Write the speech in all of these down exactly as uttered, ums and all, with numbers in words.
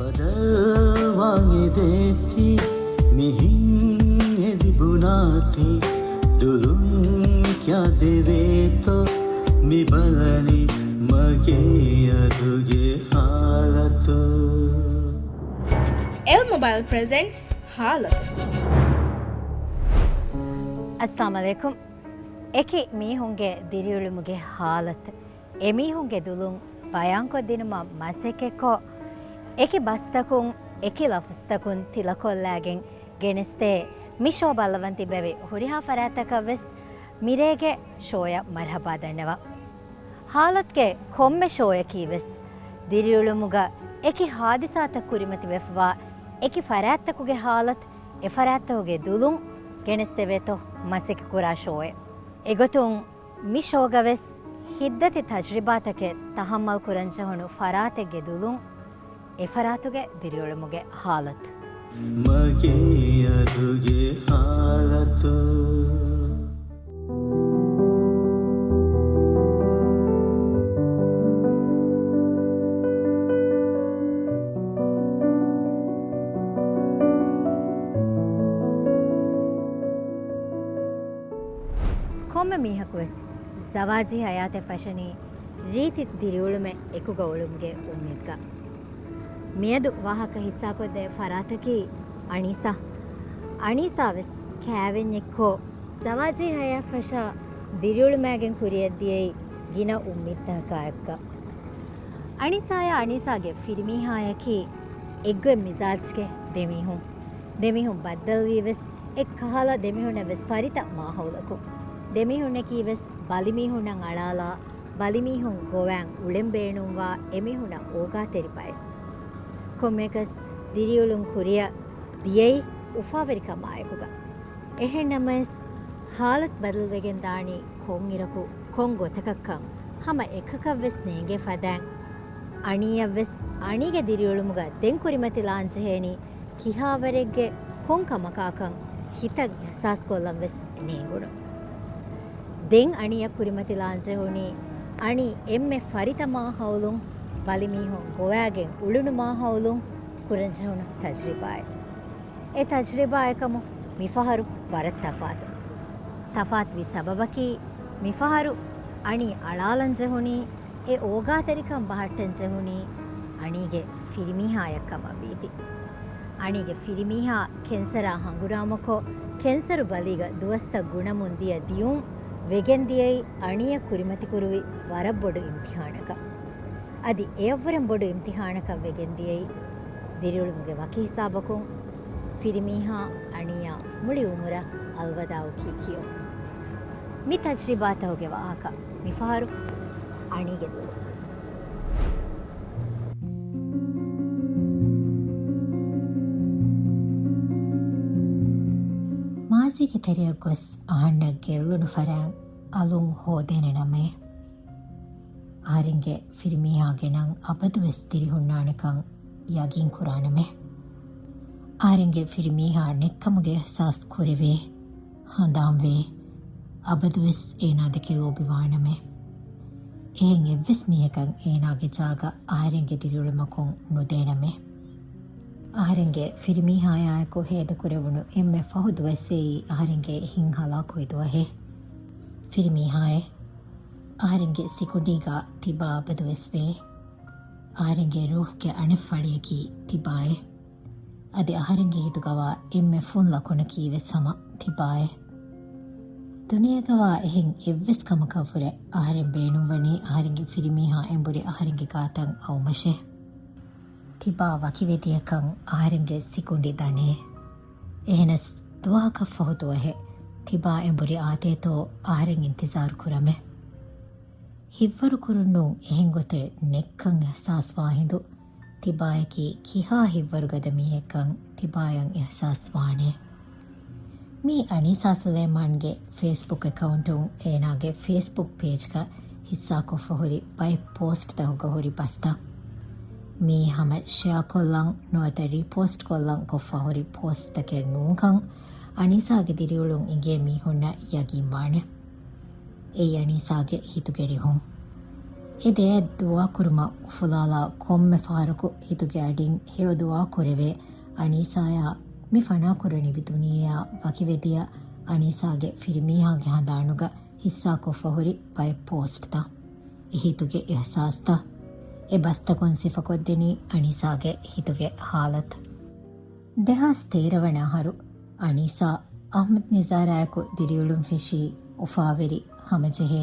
ބަދަލުވާން އެދޭތީ، މިހިން އެ ލިބުނާތީ، ދުލުން ކިޔާދެވޭތޯ، މި ބަލަނީ މަގޭ އަދުގެ ހާލަތު. އެލް މޮބައިލް ޕްރެޒެންޓްސް ހާލަތު. އައްސަލާމު ޢަލައިކުމް. އެކި މީހުންގެ ދިރިއުޅުމުގެ ހާލަތު. އެމީހުންގެ ދުލުން ބަޔާންކޮށްދިނުމަށް މަސައްކަތްކޮށް، އެކި ބަސްތަކުން، އެކި ލަފުޒުތަކުން ތިލަކޮށްލާގެން ގެނެސްދޭ މި ޝޯ ބައްލަވަން ތިއްބެވި ހުރިހާ ފަރާތްތަކަށްވެސް މިރޭގެ ޝޯއަށް މަރުޙަބާ ދަންނަވަން. ހާލަތުގެ ކޮންމެ ޝޯއަކީވެސް ދިރިއުޅުމުގަ އެކި ހާދިސާތައް ކުރިމަތިވެފަވާ އެކި ފަރާތްތަކުގެ ހާލަތު، އެ ފަރާތްތަކުގެ ދުލުން ގެނެސްދެވޭތޯ މަސައްކަތްކުރާ ޝޯއެއް. އެގޮތުން މި ޝޯގަވެސް ހިތްދަތި ތަޖްރިބާތަކެއް ތަހައްމަލް ކުރަންޖެހުނު ފަރާތެއްގެ ދުލުން އެފަރާތުގެ ދިރިއުޅުމުގެ ހާލަތު. މަގޭ އަދުގެ ހާލަތު. ކޮންމެ މީހަކުވެސް ޒަވާޖީ ހަޔާތެއް ފަށަނީ ރީތި ދިރިއުޅުމެއް އެކުގަ އުޅުމުގެ އުއްމީދުގަ. މިއަދު ވާހަކަ ހިއްސާކޮށްދޭ ފަރާތަކީ އަނީސާ. އަނީސާވެސް ކާވެންޏެއްކޮށް، ޒަވާޖީ ހަޔާތް ފަށާ ދިރިއުޅުމާގެން ކުރިއަށްދިޔައީ ގިނަ އުއްމީދުތަކާއެކުގަ. އަނީސާޔާ އަނީސާގެ ފިރިމީހާޔަކީ އެއްގޮތް މިޒާޖުގެ ދެމީހުން. ދެމީހުން ބައްދަލުވީވެސް އެއްކަހަލަ ދެމީހުންނަށްވެސް ފަރިތަ މާހައުލަކުން. ދެމީހުންނަކީވެސް ބަލިމީހުންނަށް އަޅާލާ، ބަލިމީހުން ގޮވާން އުޅެން ބޭނުންވާ އެމީހުންނަށް އޯގާތެރި ބައެއް. ކޮންމެއަކަސް ދިރިއުޅުން ކުރިއަށް ދިޔައީ އުފާވެރިކަމާއެކުގަ. އެހެންނަމަވެސް، ހާލަތު ބަދަލުވެގެން ދާނީ ކޮންއިރަކު ކޮން ގޮތަކަށްކަން ހަމަ އެކަކަށްވެސް ނޭނގޭ ފަދައިން، އަނީއަށްވެސް އަނީގެ ދިރިއުޅުމުގަ ދެން ކުރިމަތިލާންޖެހޭނީ ކިހާވަރެއްގެ ކޮން ކަމަކާކަން ހިތަށް އިޙްސާސްކޮށްލަންވެސް ނޭނގުނު. ދެން އަނީއަށް ކުރިމަތިލާންޖެހުނީ، އަނީ އެންމެ ފަރިތަ މާހައުލުން، ބަލިމީހުން ގޮވާގެން އުޅުނު މާހައުލުން ކުރަންޖެހުނު ތަޖްރިބާއެއް. އެ ތަޖްރިބާއަކަމު މިފަހަރު ވަރަށް ތަފާތު. ތަފާތުވި ސަބަބަކީ، މިފަހަރު އަނީ އަޅާލަން ޖެހުނީ، އެ އޯގާތެރިކަން ބަހައްޓަން ޖެހުނީ އަނީގެ ފިރިމީހާޔަށް ކަމަށްވީތީ. އަނީގެ ފިރިމީހާ ކެންސަރާ ހަނގުރާމަކޮށް، ކެންސަރު ބަލީގަ ދުވަސްތައް ގުނަމުން ދިޔަ ދިޔުން ވެގެންދިޔައީ އަނީއަށް ކުރިމަތިކުރުވި ވަރަށް ބޮޑު އިމްތިޙާނަކަށް. އަދި އެއަށްވުރެން ބޮޑު އިމްތިޙާނަކަށް ވެގެންދިޔައީ، ދިރިއުޅުމުގެ ވަކި ހިސާބަކުން ފިރިމީހާ އަނީއާ މުޅި އުމުރަށް އަލްވަދާޢު ކީކިޔުން. މި ތަޖްރިބާތަކުގެ ވާހަކަ މިފަހަރު އަނީގެ ދުލުން. މާޒީގެ ތެރެއަށް ގޮސް އަހަންނަށް ގެއްލުނު ފަރާތް އަލުން ހޯދޭނެ ނަމައެއް. އަހަރެންގެ ފިރިމީހާގެ ނަން އަބަދުވެސް ދިރިހުންނާނެކަން ޔަގީންކުރާނަމޭ. އަހަރެންގެ ފިރިމީހާ ނެއްކަމުގެ އިޙްސާސް ކުރެވޭ، ހަނދާންވޭ، އަބަދުވެސް އޭނާދެކެ ލޯބިވާނަމޭ. އެހެން އެއްވެސް މީހަކަށް އޭނާގެ ޖާގަ އަހަރެންގެ ދިރިއުޅުމަކުން ނުދޭނަމޭ. އަހަރެންގެ ފިރިމީހާޔާއެކު ހޭދަކުރެވުނު އެންމެ ފަހު ދުވަސްއެއީ އަހަރެންގެ ހިތްހަލާކުވި ދުވަހެއް. ފިރިމީހާއޭ، އަހަރެންގެ ސިކުނޑީގަ ތިބާ އަބަދުވެސް ވޭ. އަހަރެންގެ ރޫޙުގެ އަނެއް ފަޅިއަކީ ތިބާއޭ. އަދި އަހަރެންގެ ހިތުގަވާ އެންމެ ފުން ލަކުނަކީވެސް ހަމަ ތިބާއޭ. ދުނިޔޭގަވާ އެހެން އެއްވެސް ކަމަކަށްވުރެ އަހަރެން ބޭނުންވަނީ އަހަރެންގެ ފިރިމީހާ އެނބުރި އަހަރެންގެ ގާތަށް އައުމަށޭ. ތިބާ ވަކިވެދިޔަކަން އަހަރެންގެ ސިކުނޑި ދަނޭ. އެހެނަސް ދުވަހަކަށް ފަހު ދުވަހެއް ތިބާ އެނބުރި އާދޭތޯ އަހަރެން އިންތިޒާރު ކުރަމޭ. ހިތްވަރުކުރުން ނޫން އެހެން ގޮތެއް ނެއްކަން އިޙްސާސްވާ ހިނދު، ތިބާޔަކީ ކިހާ ހިތްވަރުގަދަ މީހެއްކަން ތިބާޔަށް އިޙްސާސްވާނެ. މީ އަނީސާ ސުލައިމާންގެ ފޭސްބުކް އެކައުންޓުން އޭނާގެ ފޭސްބުކް ޕޭޖްގަ ހިއްސާކޮށްފަ ހުރި ބައެއް ޕޯސްޓްތަކުގަ ހުރި ބަސްތައް. މީ ހަމަ ޝެއާކޮށްލަން ނުވަތަ ރީޕޯސްޓްކޮށްލަން ކޮށްފަ ހުރި ޕޯސްޓްތަކެއް ނޫންކަން، އަނީސާގެ ދިރިއުޅުން އިނގޭ މީހުންނަށް ޔަގީންވާނެ. އެއީ އަނީސާގެ ހިތުގެ ރިހުން. އެ ދެއަތް ދުވާކުރުމަށް އުފުލާލާ ކޮންމެ ފަހަރަކު ހިތުގެ އަޑިން ހެޔޮ ދުވާ ކުރެވޭ. އަނީސާޔާ މި ފަނާކުރަނިވި ދުނިޔެއާ ވަކިވެދިޔަ އަނީސާގެ ފިރިމީހާގެ ހަނދާނުގަ ހިއްސާކޮށްފަ ހުރި ބައެއް ޕޯސްޓްތައް، އެ ހިތުގެ އިހްސާސްތައް، އެ ބަސްތަކުން ސިފަކޮށްދިނީ އަނީސާގެ ހިތުގެ ހާލަތު. ދެހާސް ތޭރަ ވަނަ އަހަރު އަނީސާ އަޙްމަދު ނިޒާރާއެކު ދިރިއުޅުން ފެށީ އުފާވެރި ހަމަޖެހޭ،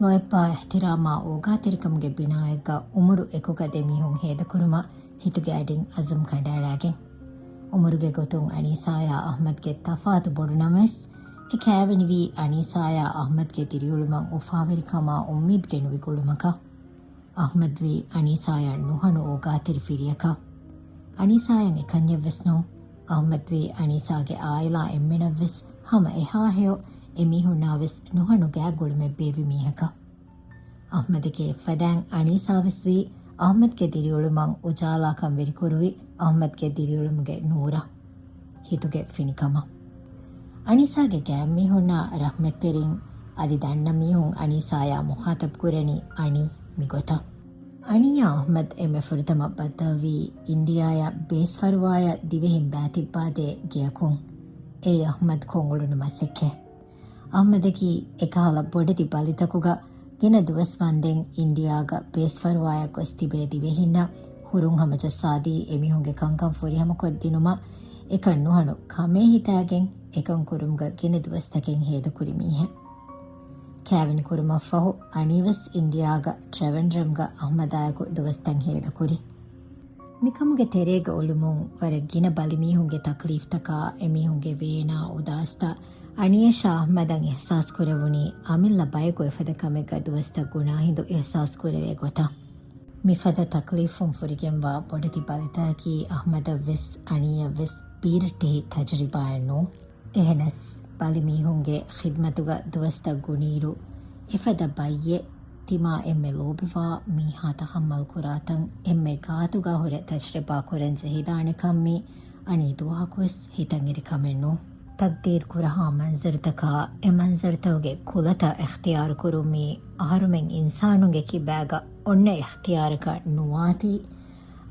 ލޯތްބާ އިޙްތިރާމާ އޯގާތެރިކަމުގެ ބިނާއެއްގަ އުމުރު އެކުގަ ދެމީހުން ހޭދަކުރުމަށް ހިތުގެ އަޑިން އަޒުމް ކަނޑައަޅާގެން. އުމުރުގެ ގޮތުން އަނީސާޔާ އަޙްމަދުގެ ތަފާތު ބޮޑު ނަމަވެސް، އެ ކައިވެނިވީ އަނީސާޔާ އަޙްމަދުގެ ދިރިއުޅުމަށް އުފާވެރިކަމާ އުއްމީދު ގެނުވި ގުޅުމަކަށް. އަޙްމަދުވީ އަނީސާޔަށް ނުހަނު އޯގާތެރި ފިރިއަކަށް. އަނީސާޔަށް އެކަންޏެއްވެސް ނޫން. އަޙްމަދުވީ އަނީސާގެ އާއިލާ އެންމެނަށްވެސް ހަމަ އެހާ ހެޔޮ، އެމީހުންނާވެސް ނުހަނު ގާތް ގުޅުމެއް ބޭއްވި މީހަކަށް. އަޙްމަދުގެ އެއްފަދައިން އަނީސާވެސް ވީ އަޙްމަދުގެ ދިރިއުޅުމަށް އުޖާލާކަން ވެރިކުރުވި އަޙްމަދުގެ ދިރިއުޅުމުގެ ނޫރަށް. ހިތުގެ ފިނިކަމަށް. އަނީސާގެ ގާތްމީހުންނާ ރަޙްމަތްތެރިން އަދި ދަންނަ މީހުން އަނީސާޔާ މުޚާޠަބް ކުރަނީ އަނީ މިގޮތަށް. އަނީއާ އަޙްމަދު އެންމެ ފުރަތަމަ ބައްދަލުވީ އިންޑިއާޔަށް ބޭސްފަރުވާޔަށް ދިވެހިން ބައިތިއްބާދޭ ގެޔަކުން. އެއީ އަޙްމަދު ކޮށްއުޅުނު މަސައްކަތް. އަޙްމަދަކީ އެކަހަލަ ބޮޑެތި ބަލިތަކުގަ ގިނަ ދުވަސް ވަންދެން އިންޑިއާގަ ބޭސްފަރުވާޔަށް ގޮސް ތިބޭ ދިވެހިންނަށް ހުރުން ހަމަޖައްސާދީ، އެމީހުންގެ ކަންކަން ފުރިހަމަކޮށްދިނުމަށް އެކަން ނުހަނު ކަމޭ ހިތާގެން އެކަން ކުރުމުގަ ގިނަ ދުވަސްތަކެއް ހޭދަކުރި މީހެއް. ކައިވެނި ކުރުމަށްފަހު އަނީވެސް އިންޑިއާގަ ޓްރެވެންޑްރަމްގަ އަޙްމަދާއެކު ދުވަސްތައް ހޭދަކުރި. މިކަމުގެ ތެރޭގަ އުޅުމުން ވަރަށް ގިނަ ބަލިމީހުންގެ ތަކްލީފްތަކާ، އެމީހުންގެ ވޭނާ އުދާސްތައް، އަނީއަށާ އަޙްމަދަށް އިޙްސާސް ކުރެވުނީ އަމިއްލަ ބަޔަކު އެފަދަ ކަމެއްގަ ދުވަސްތައް ގުނާ ހިނދު އިޙްސާސް ކުރެވޭ ގޮތަށް. މިފަދަ ތަކްލީފުން ފުރިގެންވާ ބޮޑެތި ބަލިތަކަކީ އަޙްމަދަށްވެސް އަނީއަށްވެސް ބީރައްޓެހި ތަޖުރިބާއެއް ނޫން. އެހެނަސް، ބަލިމީހުންގެ ޚިދްމަތުގަ ދުވަސްތައް ގުނިއިރު، އެފަދަ ބައްޔެއް ތިމާ އެންމެ ލޯބިވާ މީހާ ތަޙައްމަލް ކުރާތަން އެންމެ ގާތުގަ ހުރެ ތަޖުރިބާ ކުރަން ޖެހިދާނެ ކަން މީ އަނީ ދުވަހަކުވެސް ހިތަށްއެރި ކަމެއް ނޫން. ތަޤްދީރު ކުރަހާ މަންޒަރުތަކާ، އެ މަންޒަރުތަކުގެ ކުލަތައް އިޚްތިޔާރު ކުރުން މީ އަހަރުމެން އިންސާނުންގެ ކިބާގަ އޮންނަ އިޚްތިޔާރަކަށް ނުވާތީ،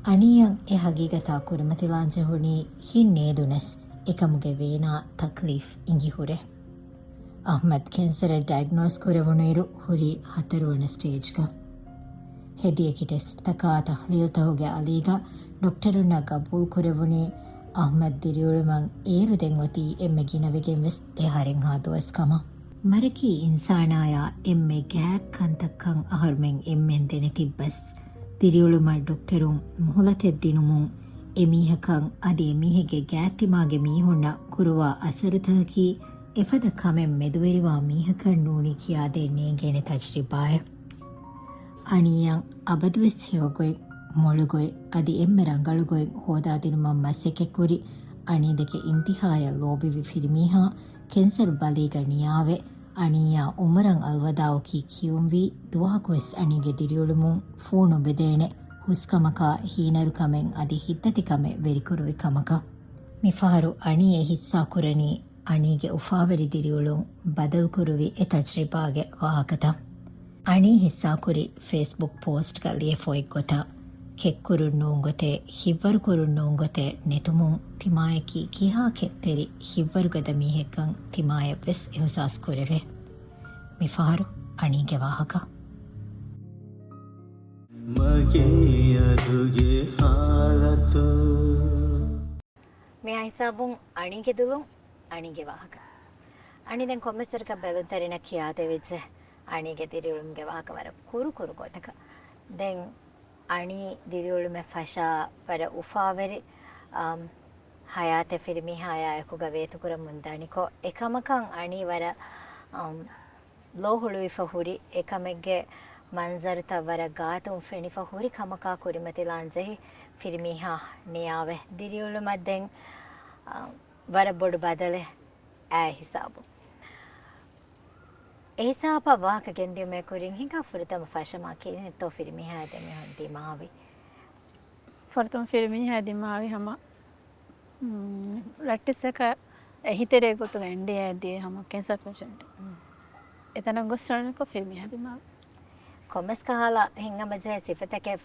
އަނީއަށް އެ ހަގީގަތާ ކުރިމަތިލާން ޖެހުނީ ހިތް ނޭދުނަސް، އެކަމުގެ ވޭނާ ތަކްލީފް އިނގި ހުރެ. އަޙްމަދު ކެންސަރަށް ޑައިގްނޯސް ކުރެވުނުއިރު ހުރީ ހަތަރުވަނަ ސްޓޭޖްގަ. ހެދިޔަކި ޓެސްޓްތަކާ ތަޙްލީލްތަކުގެ އަލީގަ ޑޮކްޓަރުންނަށް ގަބޫލު ކުރެވުނީ އަޙްމަދު ދިރިއުޅުމަށް އޭރު ދެން އޮތީ އެންމެ ގިނަވެގެން ވެސް ދެ އަހަރެއްހާ ދުވަސް ކަމަށް. މަރަކީ އިންސާނާޔާ އެންމެ ގާތް ކަންތައްކަން އަހަރުމެން އެންމެން ދެނެތިއްބަސް، ދިރިއުޅުމަށް ޑޮކްޓަރުން މުހުލަތެއް ދިނުމުން އެމީހަކަށް އަދި އެމީހެއްގެ ގާތްތިމާގެ މީހުންނަށް ކުރުވާ އަސަރުތަކަކީ އެފަދަ ކަމެއް މެދުވެރިވާ މީހަކަށް ނޫނީ ކިޔާދޭން ނޭނގޭނެ ތަޖުރިބާއެއް. އަނީއަށް އަބަދުވެސް ހެޔޮގޮތް، މޮޅުގޮތް އަދި އެންމެ ރަނގަޅުގޮތް ހޯދާދިނުމަށް މަސައްކަތްކުރި އަނީދެކެ އިންތިހާޔަށް ލޯބިވި ފިރިމީހާ ކެންސަރު ބަލީގަ ނިޔާވެ، އަނީއާ އުމުރަށް އަލްވަދާއުކީ ކިޔުންވީ ދުވަހަކުވެސް އަނީގެ ދިރިއުޅުމުން ފޫނު ބެދޭނެ ހުސްކަމަކާ ހީނަރުކަމެއް އަދި ހިތްދަތިކަމެއް ވެރިކުރުވި ކަމަކަށް. މިފަހަރު އަނީ އެ ހިއްސާކުރަނީ އަނީގެ އުފާވެރި ދިރިއުޅުން ބަދަލުކުރުވި އެ ތަޖްރިބާގެ ވާހަކަތައް. އަނީ ހިއްސާކުރި ފޭސްބުކް ޕޯސްޓްގަ ލިޔެފަ އޮތް ގޮތަށް، ކެއްކުރުން ނޫން ގޮތެއް، ހިއްވަރުކުރުން ނޫން ގޮތެއް ނެތުމުން ތިމާޔަކީ ކިހާ ކެތްތެރި ހިއްވަރުގަދަ މީހެއްކަން ތިމާޔަށްވެސް އިހުސާސް ކުރެވޭ. މިފަހަރު އަނީގެ ވާހަކަ. މަގޭ އަޑުގެ ހާލަތު. މިއާ ހިސާބުން އަނީގެ ދުލުން އަނީގެ ވާހަކަ. އަނީ ދެން ކޮންމެސްވަރަކަށް ބެލުންތެރިންނަށް ކިޔާދެވިއްޖެ އަނީގެ ދިރިއުޅުމުގެ ވާހަކަ ވަރަށް ކުރު ކުރު ގޮތަކަށް. ދެން އަނީ ދިރިއުޅުމެއް ފަށާ ވަރަށް އުފާވެރި، އަމް، ހަޔާތެއް ފިރިމީހާޔާ އެކުގަ ވޭތުކުރަމުން ދަނިކޮށް، އެކަމަކަށް އަނީ ވަރަށް، އަމް، ލޯ ހުޅުވިފަ ހުރި އެކަމެއްގެ މަންޒަރުތައް ވަރަށް ގާތުން ފެނިފަ ހުރި ކަމަކާ ކުރިމަތިލާން ޖެހި ފިރިމީހާ ނިޔާވެ ދިރިއުޅުމަށް ދެން، އަ، ވަރަށް ބޮޑު ބަދަލެއް އައި ހިސާބު. އެހިސާބަށް ވާހަކަ ގެންދިޔުމެއް ކުރިން ހިނގާ ފުރަތަމަ ފަށަމާ ކިހިނެއްތޯ ފިރިމީހާ ދެމީހުން ދިމާވި؟ ފުރަތަމަ ފިރިމީހާ ދިމާވި ހަމަ ރައްޓެއްސަކަށް އެހީތެރޭ ގޮތުގަ އިންޑިއާއަށް ދިޔަ ހަމަ ކެންސަރ ޕޭޝަންޓެއް. އެތަނަށް ގޮސް ރަނގަޅުކޮށް ފިރިމީހާ ދިމާވި. ކޮންމެސް ކަހަލަ ހިތްހަމަޖެހޭ ސިފަތަކެއް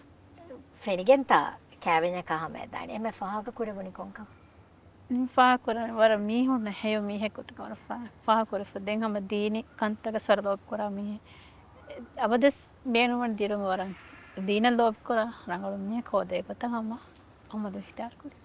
ފެނިގެންތާ ކައިވެންޏަކާ ހަމަޔަށް ދާނީ؟ އެންމެ ފާހަގަކުރެވުނީ ކޮންކަހަލަ؟ މި ފާހަގަކުރަނީ ވަރަށް މީހުންނަށް ހެޔޮ މީހެއް ގޮތަކަށް ވަރަށް ފާ-، ފާހަގަކުރެފަ. ދެން ހަމަ ދީނީ ކަންތަކަށް ވަރަށް ލޯބިކުރާ މީހެއް. އަބަދުވެސް ބޭނުންވަނީ ދިރުން ވަރަށް ދީނަށް ލޯބިކުރާ ރަނގަޅު މީހަކު ހޯދޭ ގޮތަށް ހަމަ އަހްމަދު އިހްތިޔާރުކުރީ.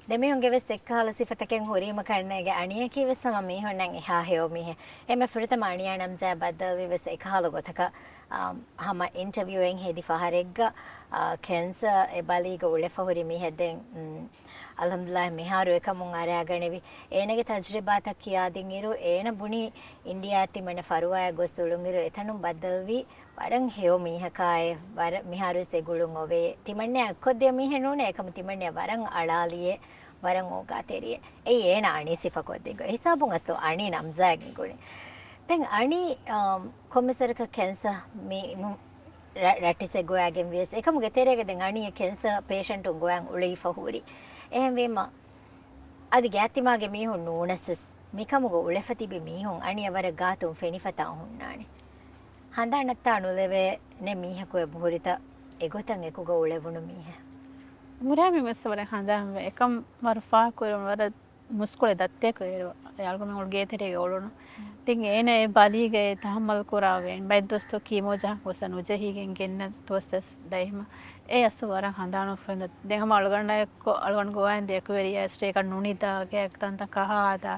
ދެމީހުންގެ ވެސް އެއްކަހަލަ ސިފަތަކެއް ހުރީމަ ކަންނޭގެ އަނިޔަކީ ވެސް ހަމަ މީހުންނަށް އެހާ ހެޔޮ މީހެއް. އެންމެ ފުރަތަމަ އަނިޔާ ނަމްޒާ ބައްދަލުވީ ވެސް އެކަހަލަ ގޮތަކަށް. އާ، ހަމަ އިންޓަވިއުއެއް ހެދި ފަހަރެއްގަ، އާ، ކެންސަރ އެ ބަލީގަ އުޅެފަ ހުރި މީހެއް ދެން، އުން، އަލްހަމްދުލިއްލާހް މިހާރު އެކަމުން އަރާގަނެވި. އޭނަގެ ތަޖުރިބާތައް ކިޔާދިންއިރު، އޭނަ ބުނީ އިންޑިއާ ތިމަންނަ ފަރުވާއަށް ގޮސް އުޅުންއިރު އެތަނުން ބައްދަލުވީ ވަރަށް ހެޔޮ މީހަކާއެ، ވަރަށް މިހާރުވެސް އެ ގުޅުން އޮވޭ. ތިމަންނަ އެއްކޮށްދިޔަ މީހެއް ނޫނޭ، އެކަމު ތިމަންނަ ވަރަށް އަޅާލިއެ، ވަރަށް އޯގާތެރިއެ. އެއީ އޭނަ އަނީ ސިފަކޮށްދިން ގޮތް. ހިސާބުން އަސްލު އަނީ ނަމްޒާއަށް އެނގުނީ. ދެން އަނީ، އަމް، ކޮންމެސްވަރަކަށް ކެންސަރ މި ނު-، ރަ-، ރައްޓިސެއް ގޮވައިގެން ވިޔަސް، އެކަމުގެ ތެރޭގަ ދެން އަނީ ކެންސަރ ޕޭޝަންޓުން ގޮވަން އުޅެފަ ހުރި. އެހެންވީމަ، އަދި ގާތްތިމާގެ މީހުން ނޫނަސްވެސް، މިކަމުގަ އުޅެފަ ތިބި މީހުން އަނިޔަ ވަރަށް ގާތުން ފެނިފަތާ ހުންނާނެ. ހަނދާނަށްތާ ނުލެވޭނެ މީހަކު އެބަހުރިތަ އެގޮތަށް އެކުގަ އުޅެވުނު މީހެއް؟ އުމުރާމިން ވެސް ވަރަށް ހަނދާންވޭ. އެކަން ވަރަށް ފާހަގަކުރެވުނު ވަރަށް މުސްކުޅެ ދައްތައެއް އޭރު އަޅުގަނޑު ގޭތެރޭގަ އުޅުނު. މް. ތިން އޭނަ އެ ބަލީގައި ތަހައްމަލް ކުރާ ވޭން. ބައެއްދުވަސްތޯ ކީމޯ ޖަހަން ގޮސް ނުޖެހިގެން ގެންނަ ދުވަސް ދެސް ދައިމަ. އެ އަސްލު ވަރަށް ހަނދާނު ފެން. ދެން ހަމަ އަޅުގަނޑާއެކު އަޅުގަނޑު ގޮވާން ދިޔަ އެކުވެރިޔާ އެސްޓޭކަށް ނުނިދާ ގެއަށް ތަންތަން ކަހާ ހަދާ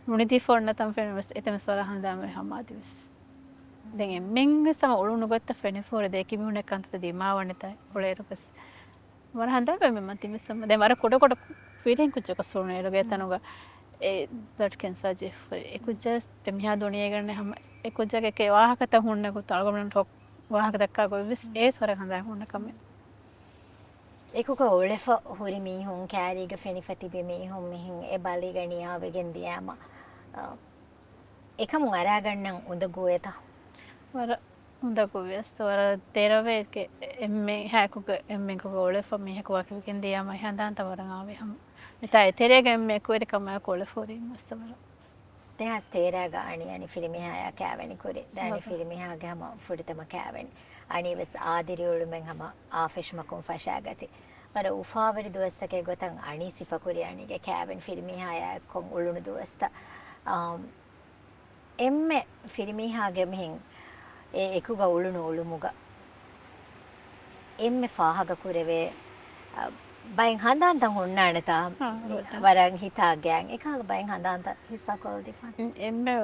ނުނިދީފަ އޮންނަ ތަން ފެނުނު ވެސް އެތަން ވެސް ވަރަށް ހަނދާންވޭ ހަމަ އަދިވެސް. ދެން އެންމެން ވެސް ހަމަ އުޅުނު ގޮތްތައް ފެނިފަ ހުރެ ދެ އެކި މީހުންނެއް ކަންތައް ދިމާވަނިތާ އުޅޭއިރު ވެސް ވަރަށް ހަނދާންވޭ މި މަތިން ވެސް ހަމަ. ދެން ވަރަށް ކުޑަ ކުޑަ ފިރިހެން ކުއްޖަކަށް ސުން އޭރުގެ ތަނުގަ އެ ބްލަޑް ކެންސާ ޖެހިފަ އެ ކުއްޖަ ވެސް ދެ މިހާ ދުނިޔޭގަ ނެތް ހަމަ އެ ކުއްޖާގެ ވާހަކަތައް ހުންނަ ގޮތަށް އަޅުގަނޑު ވާހަކަ ދައްކާ ގޮތް ވެސް އެ ވެސް ވަރަށް ހަނދާން ހުންނަ ކަމެއް. އެކުގަ އުޅެފަ ހުރި މީހުން، ކައިރީގަ ފެނިފަ ތިބި މީހުން މިހެން އެ ބަލީގަ ނިޔާވެގެން ދިޔައިމަ، އަ، އެކަމުން އަރާގަންނަން އުނދަގޫވޭތަ؟ ވަރަށް އުނދަގޫވޭ. އަސްލު ވަރަށް ދެރަވޭ އެކެ އެންމެ ހާއެކުގަ އެންމެ އެކުގަ އުޅެފަ މީހަކު ވަކިވެގެން ދިޔައިމަ އެ ހަނދާންތައް ވަރަށް އާވޭ ހަމަ. މިތާ އެތެރޭގަ އެންމެ އެކުވެރިކަމާއެކު އުޅެފަ ހުރީމަ އަސްލު ވަރަށް. ދެހާސް ތޭރައިގަ އަނި އަނި ފިރިމީހާޔާ ކައިވެނި ކުރި. ދެ އަނި ފިރިމީހާގެ ހަމަ ފުރަތަމަ ކައިވެނި. އަނީ ވެސް އާދިރި އުޅުމެއް ހަމަ އާފެށުމަކުން ފަށާގަތި. ވަރަށް އުފާވެރި ދުވަސްތަކެއް ގޮތަށް އަނީ ސިފަކުރި އަނީގެ ކައިވެނި ފިރިމީހާޔާ އެއްކޮށް އުޅުނު ދުވަސްތައް. އާ، އެންމެ ފިރިމީހާގެ މިހެން އެ އެކުގަ އުޅުނު އުޅުމުގަ އެންމެ ފާހަގަ ކުރެވޭ، އަ، ބައެއް ހަނދާންތައް ހުންނާނެތާ؟ އާ، ހުންނާނެ. ވަރަށް ހިތާ ގެއަށް އެކަހަލަ ބައެއް ހަނދާންތައް ހިއްސާކޮށްދީފަ. އެންމެ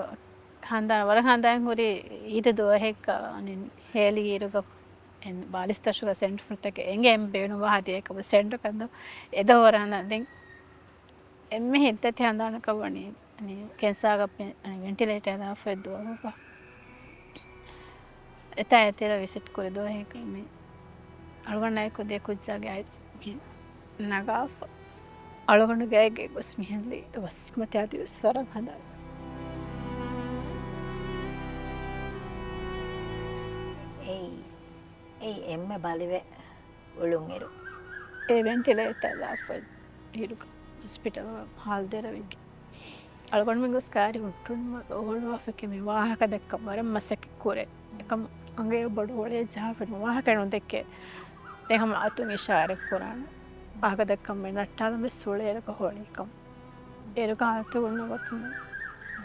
ހަނދާން، ވަރަށް ހަނދާން ހުރީ އީދު ދުވަހެއްގަ އަނި ހޭލި އިރުގަ އެން ބާލިސްތަށުގަ ސެންޓް ފުޅުތަކެއް އެނގޭ އެން ބޭނުންވާ ހަދިޔައަކަށް ސެންޓް ކަންދު އެދޯ ވަރަށް ހަނދާން. ދެން އެންމެ ހިތްދަތި ހަނދާނަކަށް ވަނީ އަނި ކެންސާގަ ޕެ-، އަނި ވެންޓިލޭޓަރ ދާފަ ދުވަހުގަ. އެތާ އެތެރެ ވިސިޓް ކުރި ދުވަހެއް މި އަޅުގަނޑާއެކު ދެ ކުއްޖާގެ އަތް މި ނަގާފަ. އަޅުގަނޑު ގާތްގައި ގޮސް މިހެން ދިޔަ ދުވަސް މަތި އަދިވެސް ވަރަށް ހަނދާން. އެއީ، އެއީ އެންމެ ބަލިވެ އުޅުންއިރު. އެ ވެންޓިލޭޓަރ ލާފަ އިރުގަ ހޮސްޕިޓަލް ހާލު ދެރަވިގެ. އަޅުގަނޑުމެން ގޮސް ކާރި ހުއްޓުނުމަށް އޮހޮޅުވާފަ މި ވާހަކަ ދައްކަން ވަރަށް މަސައްކަތް ކުރޭ. އެކަމް އަނގަޔަށް ބޮޑު ހޮޅިއެއް ޖަހާފަ ވާހަކަ ނުދެއްކޭ. ދެން ހަމަ އަތުން އިޝާރަތް ކުރާނެ. ވާހަކަ ދައްކަން މި ނައްޓާލަން ވެސް ހުޅޭ އޭރުގަ ހޮޅި ކަމް. އޭރުގަ ހާލަތު ގުންނަ ގޮތުން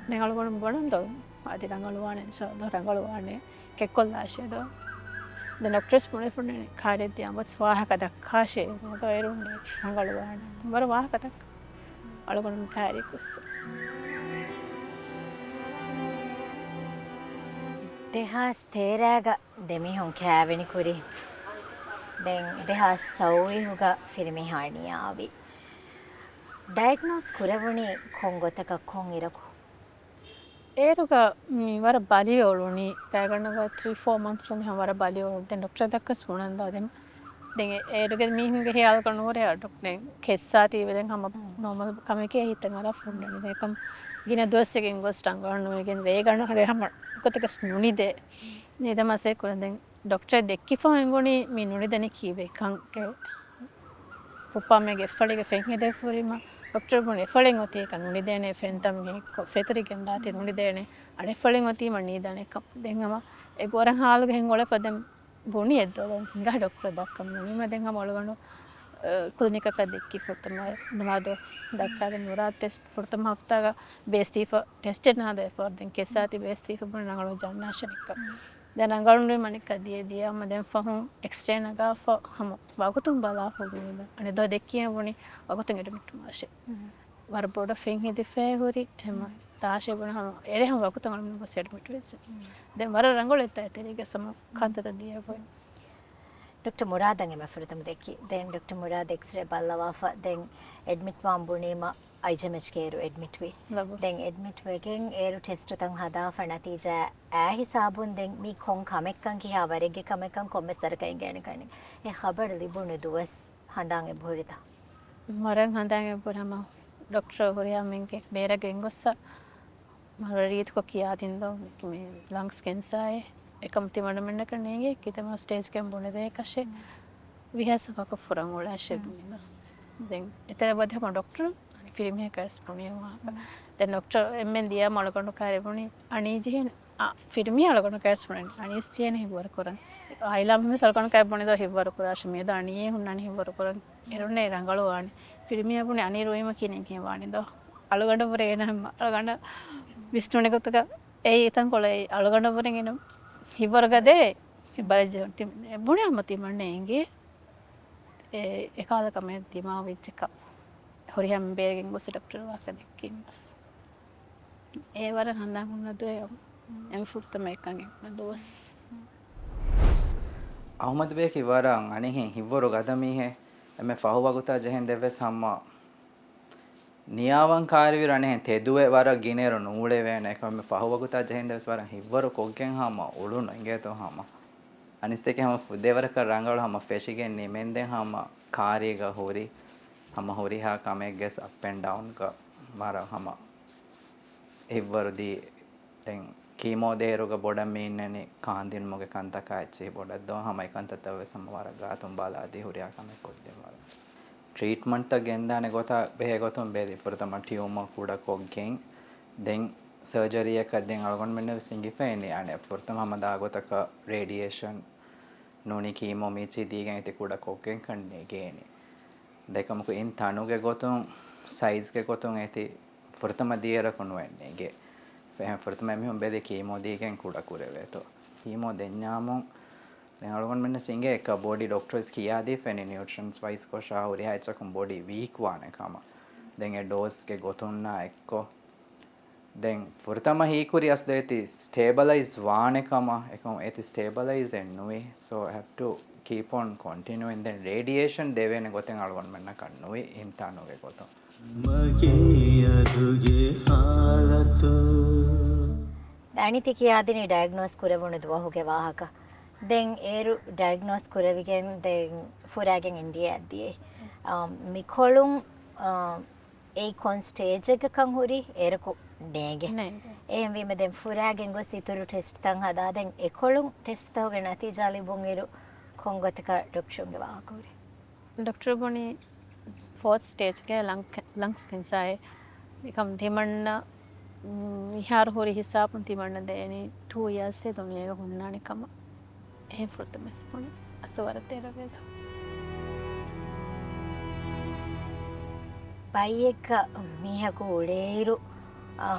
ދެން އަޅުގަނޑު ގޮނަން ދޮރު އަދި ރަނގަޅުވާނެ، އިންޝާﷲ ރަނގަޅުވާނެ. ކެއްކޮށްލާށޭ ދޯ. ދެން ޑޮކްޓަރސް ބުނެފުންނެން ކާރިއަށް ދިޔަ އަނބޮތްސް ވާހަކަ ދައްކާށޭ ދޯ އޭރުން ރަނގަޅުވާނެ. ވަރަށް ވާހަކަ ދައްކާ. އަޅުގަނޑު ކާރި ގޮސް. ދެހާސް ތޭރައިގަ ދެމީހުން ކައިވެނި ކުރި. ދެން ދެހާސް ސައުވީހުގަ ފިރިމީހާ ނިޔާވި. ޑަޔަގްނޯސް ކުރެވުނީ ކޮން ގޮތަކަށް ކޮން އިރަކު؟ އޭރުގަ މި ވަރަށް ބަލިވެ އުޅުނީ ގާތްގަނޑަކަށް ތްރީ ފޯ މަންތްސް މިހާ ވަރަށް ބަލިވެ އުޅުނީ. ދެން ޑޮކްޓަރ ދައްކަސް ބުނަން ދާ ދެން ދެން އެ-، އޭރުގެ މީހުންގެ ހިޔާލަކަށް ނުވުރޭ ޑޮކްޓަރ ކެއްސާތީވެ ދެން ހަމަ ނޯމަލް ކަމެކޭ ހިތަށް އަރާ ފުންނަނީ. އެކަމް ގިނަ ދުވަސްތަކެއް ގޮސް ރަނގަޅު ނުވެގެން ރޭގަނޑު ހަރެ ހަމަ ގޮތަކަސް ނުނިދޭ. ނިދަމަސޭ ކުރަން ދެން ޑޮކްޓަރ ދެއްކިފަ އެނގުނީ މި ނުނިދަނީ ކީއްވެ ކަން. ފުއްޕާމެގެ އެފަޅިގެ ފެން ހެދެފުރީމަ ޑޮކްޓަރ ބުނި އެފަޅިން އޮތީ ކަން ނުނިދޭނެ ފެންތައް މި ފެތުރިގެން ދާތީ ނުނިދޭނެ. އަނެއްފަޅިން އޮތީމަ ނީދާނެ ކަން. ދެން ހަމަ އެ ގޮރަށް ހާލުގަ ހެން އުޅެފަ ދެން ބުނި އެއްދޮޅު ހިނގާ ޑޮކްޓަރަށް ދައްކަން ބުނީމަ ދެން ހަމަ އަޅުގަނޑު، އަ، ކްލިނިކަކަށް ދެއްކި ފުރަތަމަ މުރާދު ދައްކާލި މުރާދު ޓެސްޓް ފުރަތަމަ ހަފްތާގަ ބޭސްދީފަ ޓެސްޓެއް ނާދޭފަ ދެން ކެއްސާތި ބޭސްދީފަ ބުނި ރަނގަޅު ޖަންނާށެ ނިއްކަ. ދެން ރަނގަޅުންވީމަ ނިއްކަ ދިޔަ ދިޔަ ހަމަ ދެން ފަހުން އެކްސްރޭ ނަގާފަ ހަމަ ވަގުތުން ބަލާފަ ބުނި އަނެއް ދޮ ދެއްކިޔަ ބުނި ވަގުތުން އެޑްމިޓް ވާށެ. ވަރަށް ބޮޑަށް ފެން ހެދިފައި ހުރި ހަމަ ތާށޭ ބުނި ހަމަ އެރޭ ހަމަ ވަގުތުން އަޅުގަނޑު ގޮސް އެޑްމިޓް ވެއްޖެ. ދެން ވަރަށް ރަނގަޅު އެތާ ތެރޭގަ ސަމަ ކަންތައްތައް ދިޔަ ބޮއި. ޑޮކްޓަރ މުރާދަށް އެންމެ ފުރަތަމަ ދެއްކި. ދެން ޑޮކްޓަރ މުރާދު އެކްސްރޭ ބައްލަވާފަ ދެން އެޑްމިޓް ވާން ބުނީމަ އައިޖެމްއެޗްގެ އޭރު އެޑްމިޓްވި. ދެން އެޑްމިޓް ވެގެން އޭރު ޓެސްޓުތައް ހަދާފަ ނަތީޖާ އާ ހިސާބުން ދެން މީ ކޮން ކަމެއްކަން ކިހާ ވަރެއްގެ ކަމެއްކަން ކޮންމެސް ވަރަކަށް އިނގޭނެ ކަން އެ ޚަބަރު ލިބުނު ދުވަސް ހަނދާން އެބަހުރިތަ؟ ވަރަށް ހަނދާން އެބަހުރި ހަމަ ޑޮކްޓަރ ހުރިހާ މީހެއްގެ ބޭރަށް ގެންގޮއްސަ ވަރަށް ރީތިކޮށް ކިޔާދިން ދޯ މި ލަންގްސް ކެންސާއޭ އެކަމަ ތިމަންނަމެންނަކަށް ނޭނގޭ ކިތަމަ ސްޓޭޖްގެން ބުނެދޭކަށެއް ވިހާސަފަކަށް ފުރަން އުޅާށޭ ބުނިން. ދެން އެތެރެ ބަދެ ހަމަ ޑޮކްޓަރު ފިރިމީހަކަށް ވެސް ބުނި ވާހަކަ. ދެން ޑޮކްޓަރ އެންމެން ދިޔަ އަޅުގަނޑު ކާރެ ބުނި އަނީ ޖެހޭނެ އާ، ފިރިމީ އަޅުގަނޑު ކައިސް ބުނެން އަނީސް ޖެހޭނެ ހިއްވަރު ކުރަން. އާއިލާ މިސް އަޅުގަނޑު ކައި ބުނި ދޯ ހިއްވަރު ކުރާށޭ މިއަދު އަނީއޭ ހުންނާނެ ހިއްވަރު ކުރަން. އެރުންނޭ ރަނގަޅު ވާނެ. ފިރިމީއަށް ބުނި އަނީ ރުއިމަ ކިހިނެއް ވާނެ ދޯ. އަޅުގަނޑަށް ވުރެ އޭނަ ހަމަ އަޅުގަނޑަށް ވިސްނުނެ ގޮތުގަ އެއީ ތަންކޮޅެއް އަޅުގަނޑަށް ވުރެ އޭނަ ހިއްވަރުގަ ދޭ ބަލަޖެ ބުނި ހަމަ ތިމަންނަ އެނގޭ އެ، އެކާލަ ކަމެއް ދިމާވެއްޖެކަ ހުރިހާ ބޭރެއް ގޮސް ޑޮކްޓަރު ވާހަކަ ދެއްކީމަސް. އެ ވަރަށް ހަނދާން ހުންނަ ދުވަހެއް އެންމެ ފުރަތަމަ އެކަން އެންމެ ދުވަސް. އަހުމަދު ބޭކި ވަރަށް އަނިހެން ހިއްވަރު ގަދަ މީހެއް. އެންމެ ފަހު ވަގުތާ ޖެހެން ދެއްވެސް ހަމަ ނިޔާވަން ކާރިވިރު އަނެހެން ތެދުވެ ވަރަށް ގިނައިރު ނޫޅެވޭނެ. އެކަމެ ފަހު ވަގުތާ ޖެހެން ދެވެސް ވަރަށް ހިއްވަރު ކޮށްގެން ހަމަ އުޅުނު އިނގޭތޯ ހަމަ. އަނިސްތެކެ ހަމަ ފު-، ދެވަރަކަށް ރަނގަޅު ހަމަ ފެށިގެން ނިމެންދެން ހަމަ ކާރީގަ ހުރި ހަމަ ހުރިހާ ކަމެއްގެސް އަޕް އެންޑް ޑައުންގަ ވަރަށް ހަމަ ހިއްވަރު ދީ. ދެން ކީމޯ ދޭރުގަ ބޮޑަށް މި އިންނަނީ ކާންދިނުމުގެ ކަންތަކާ އެއްޗެހި ބޮޑަށް ދޯ ހަމަ އެކަންތައްތައް ވެސް ހަމަ ވަރަށް ގާތުން ބަލާ ދީ ހުރިހާ ކަމެއް ކޮށްދޭ ވަރަށް. ޓްރީޓްމަންޓްތައް ގެންދާނެ ގޮތާ ބެހޭ ގޮތުން ބެލި ފުރަތަމަ ޓިއުމަ ކުޑަ ކޮށްގެން ދެން ސަރޖަރީއަކަށް ދެން އަޅުގަނޑުމެންނަށް ވެސް އިނގިފައި އިނީ އަނެއް ފުރަތަމަ ހަމަ ދާ ގޮތަކަށް ރޭޑިއޭޝަން ނޫނީ ކީމޯ މީޗީ ދީގެން އެތި ކުޑަ ކޮށްގެން ކަން ނެގޭނެ. ދެކަމަކު އިން ތަނުގެ ގޮތުން ސައިޒްގެ ގޮތުން އެތި ފުރަތަމަ ދިޔަރަކު ނުވެން ނޭނގޭ. ފެހެން ފުރަތަމަ އެމީހުން ބެލި ކީމޯ ދީގެން ކުޑަ ކުރެވޭތޯ. ކީމޯ ދެންޏާމުން ދެން އަޅުގަނޑުމެންނަށް އިނގޭ އެކަ ބޮޑީ ޑޮކްޓަރސް ކިޔާދީފައި ނިއުޓްރިޝަންސް ވައިޒް ކޮށާ ހުރިހާ އެއްޗަކުން ބޮޑީ ވީކް ވާނެ ކަމަށް. ދެން އެ ޑޯސްގެ ގޮތުންނާ އެއްކޮށް ދެން ފުރަތަމަ ހީކުރި އަސްލު އެތި ސްޓޭބަލައިޒް ވާނެ ކަމަށް އެކަމު އެތި ސްޓޭބަލައިޒް އެއް ނުވި. So have to keep on continuing. ދެން ރޭޑިއޭޝަން ދެވޭނެ ގޮތެއް އަޅުގަނޑުމެންނަކަށް ނުވި އިންތާނުގެ ގޮތުން. މަގޭ އަދުގެ ހާލަތު. ދަނީ ތި ކިޔާދިނީ ޑަޔަގްނޯސް ކުރެވުނު ދުވަހުގެ ވާހަކަ. ދެން އޭރު ޑަޔަގްނޯސް ކުރެވިގެން ދެން ފުރާގެން އިންޑިއާއަށް ދިޔައީ. އާ، މިކޮޅުން، އާ، އެއީ ކޮން ސްޓޭޖެއްގަކަން ހުރީ އޭރަކު ނޭނގެ. ނޭނގެ. އެހެންވީމަ ދެން ފުރާގެން ގޮސް އިތުރު ޓެސްޓްތައް ހަދާ ދެން އެކޮޅުން ޓެސްޓްތަކުގެ ނަތީޖާ ލިބުން އިރު ކޮން ގޮތަކަށް ޑޮކްޓަރުންގެ ވާހަކަ ހުރީ؟ ޑޮކްޓަރު ބުނީ ފޯތް ސްޓޭޖްގެ ލަން-، ލަންގްސް ކެންސާއޭ. އެކަމް ތިމަންނަ، މިހާރު ހުރި ހިސާބުން ތިމަންނަ ދޭނީ ޓޫ އިޔާސްއެއް ދުނިޔޭގަ ހުންނާނެ ކަމަށް. އެހެން ފުރަތަމަ ވެސް ބުނި. އަސްލު ވަރަށް ދެރަވޭ ދޯ. ބައްޔެއްގަ މީހަކު އުޅޭއިރު، އާ،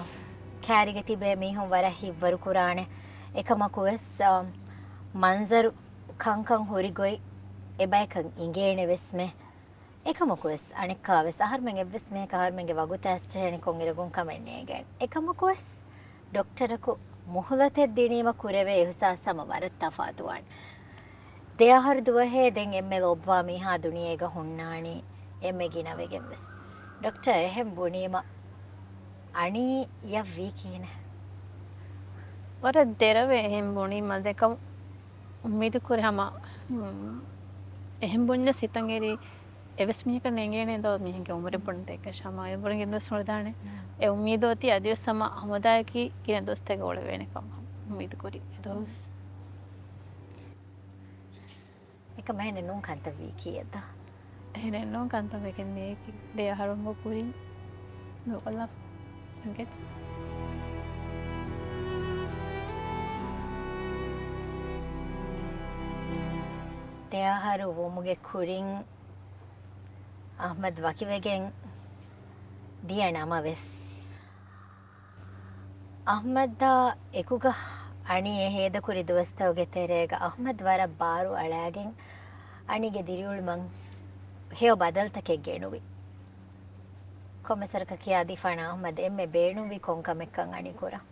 ކާރީގަ ތިބޭ މީހުން ވަރަށް ހިތްވަރު ކުރާނެ. އެކަމަކު ވެސް، އާ، މަންޒަރު ކަންކަން ހުރި ގޮތް އެބަޔަކަށް އިނގޭނެ ވެސްމެ. އެކަމަކުވެސް، އަނެއްކާވެސް އަހަރުމެން އެއްވެސް މީހަކަށް އަހަރުމެންގެ ވަގުތާ އައިސްޖެހޭނެ ކޮން އިރަކުން ކަމެއް ނޭނގޭނެ. އެކަމަކުވެސް، ޑޮކްޓަރަކު މުހުލަތެއް ދިނީމަ ކުރެވޭ އިހުސާސް ހަމަ ވަރަށް ތަފާތުވާނެ. ދެ އަހަރު ދުވަހޭ ދެން އެންމެ ލޯބިވާ މީހާ ދުނިޔޭގަ ހުންނާނީ އެންމެ ގިނަވެގެން ވެސް. ޑޮކްޓަރ އެހެން ބުނީމަ އަނީ ޔަށް ވީ ކިހިނެއް؟ ވަރަށް ދެރަވޭ އެހެން ބުނީމަ ދެކަމް އުއްމީދު ކުރި ހަމަ، އުން، އެހެން ބުންޏަސް ހިތަށް އެރި އެވެސް މީހަކަށް ނޭނގޭނެ ދޯ މީހެއްގެ އުމުރެއް ބުނި ދޭކަށް ހަމަ އެ ބުނި ގެންދުވަސް ނުވެދާނެ. އެ އުއްމީދު އޮތީ އަދިވެސް ހަމަ ހަމަދާއަކީ ގިނަ ދުވަސްތަކެއް އުޅެވޭނެ ކަމަށް އުއްމީދު ކުރި އެ ދުވަސް. އެކަމަށް އެހެނެއް ނޫން ކަންތައް ވީކީއެއް ދޯ؟ އެހެނެއް ނޫން ކަންތައް ވެގެން ދިޔައީ ދެ އަހަރުން ވަކުރިން ނުކޮށްލާ. ގެޓްސް. ދެ އަހަރު ވުމުގެ ކުރިން އަޙްމަދު ވަކިވެގެން ދިޔަ ނަމަވެސް، އަޙްމަދާ އެކުގަ އަނީ އެ ހޭދަކުރި ދުވަސްތަކުގެ ތެރޭގަ އަޙްމަދު ވަރަށް ބާރު އަޅާގެން އަނީގެ ދިރިއުޅުމަށް ހެޔޮ ބަދަލުތަކެއް ގެނުވި. ކޮންމެސް ވަރަކަށް ކިޔާދީފާނަން އަޙްމަދު އެންމެ ބޭނުންވީ ކޮން ކަމެއްކަން އަނީ ކުރަން؟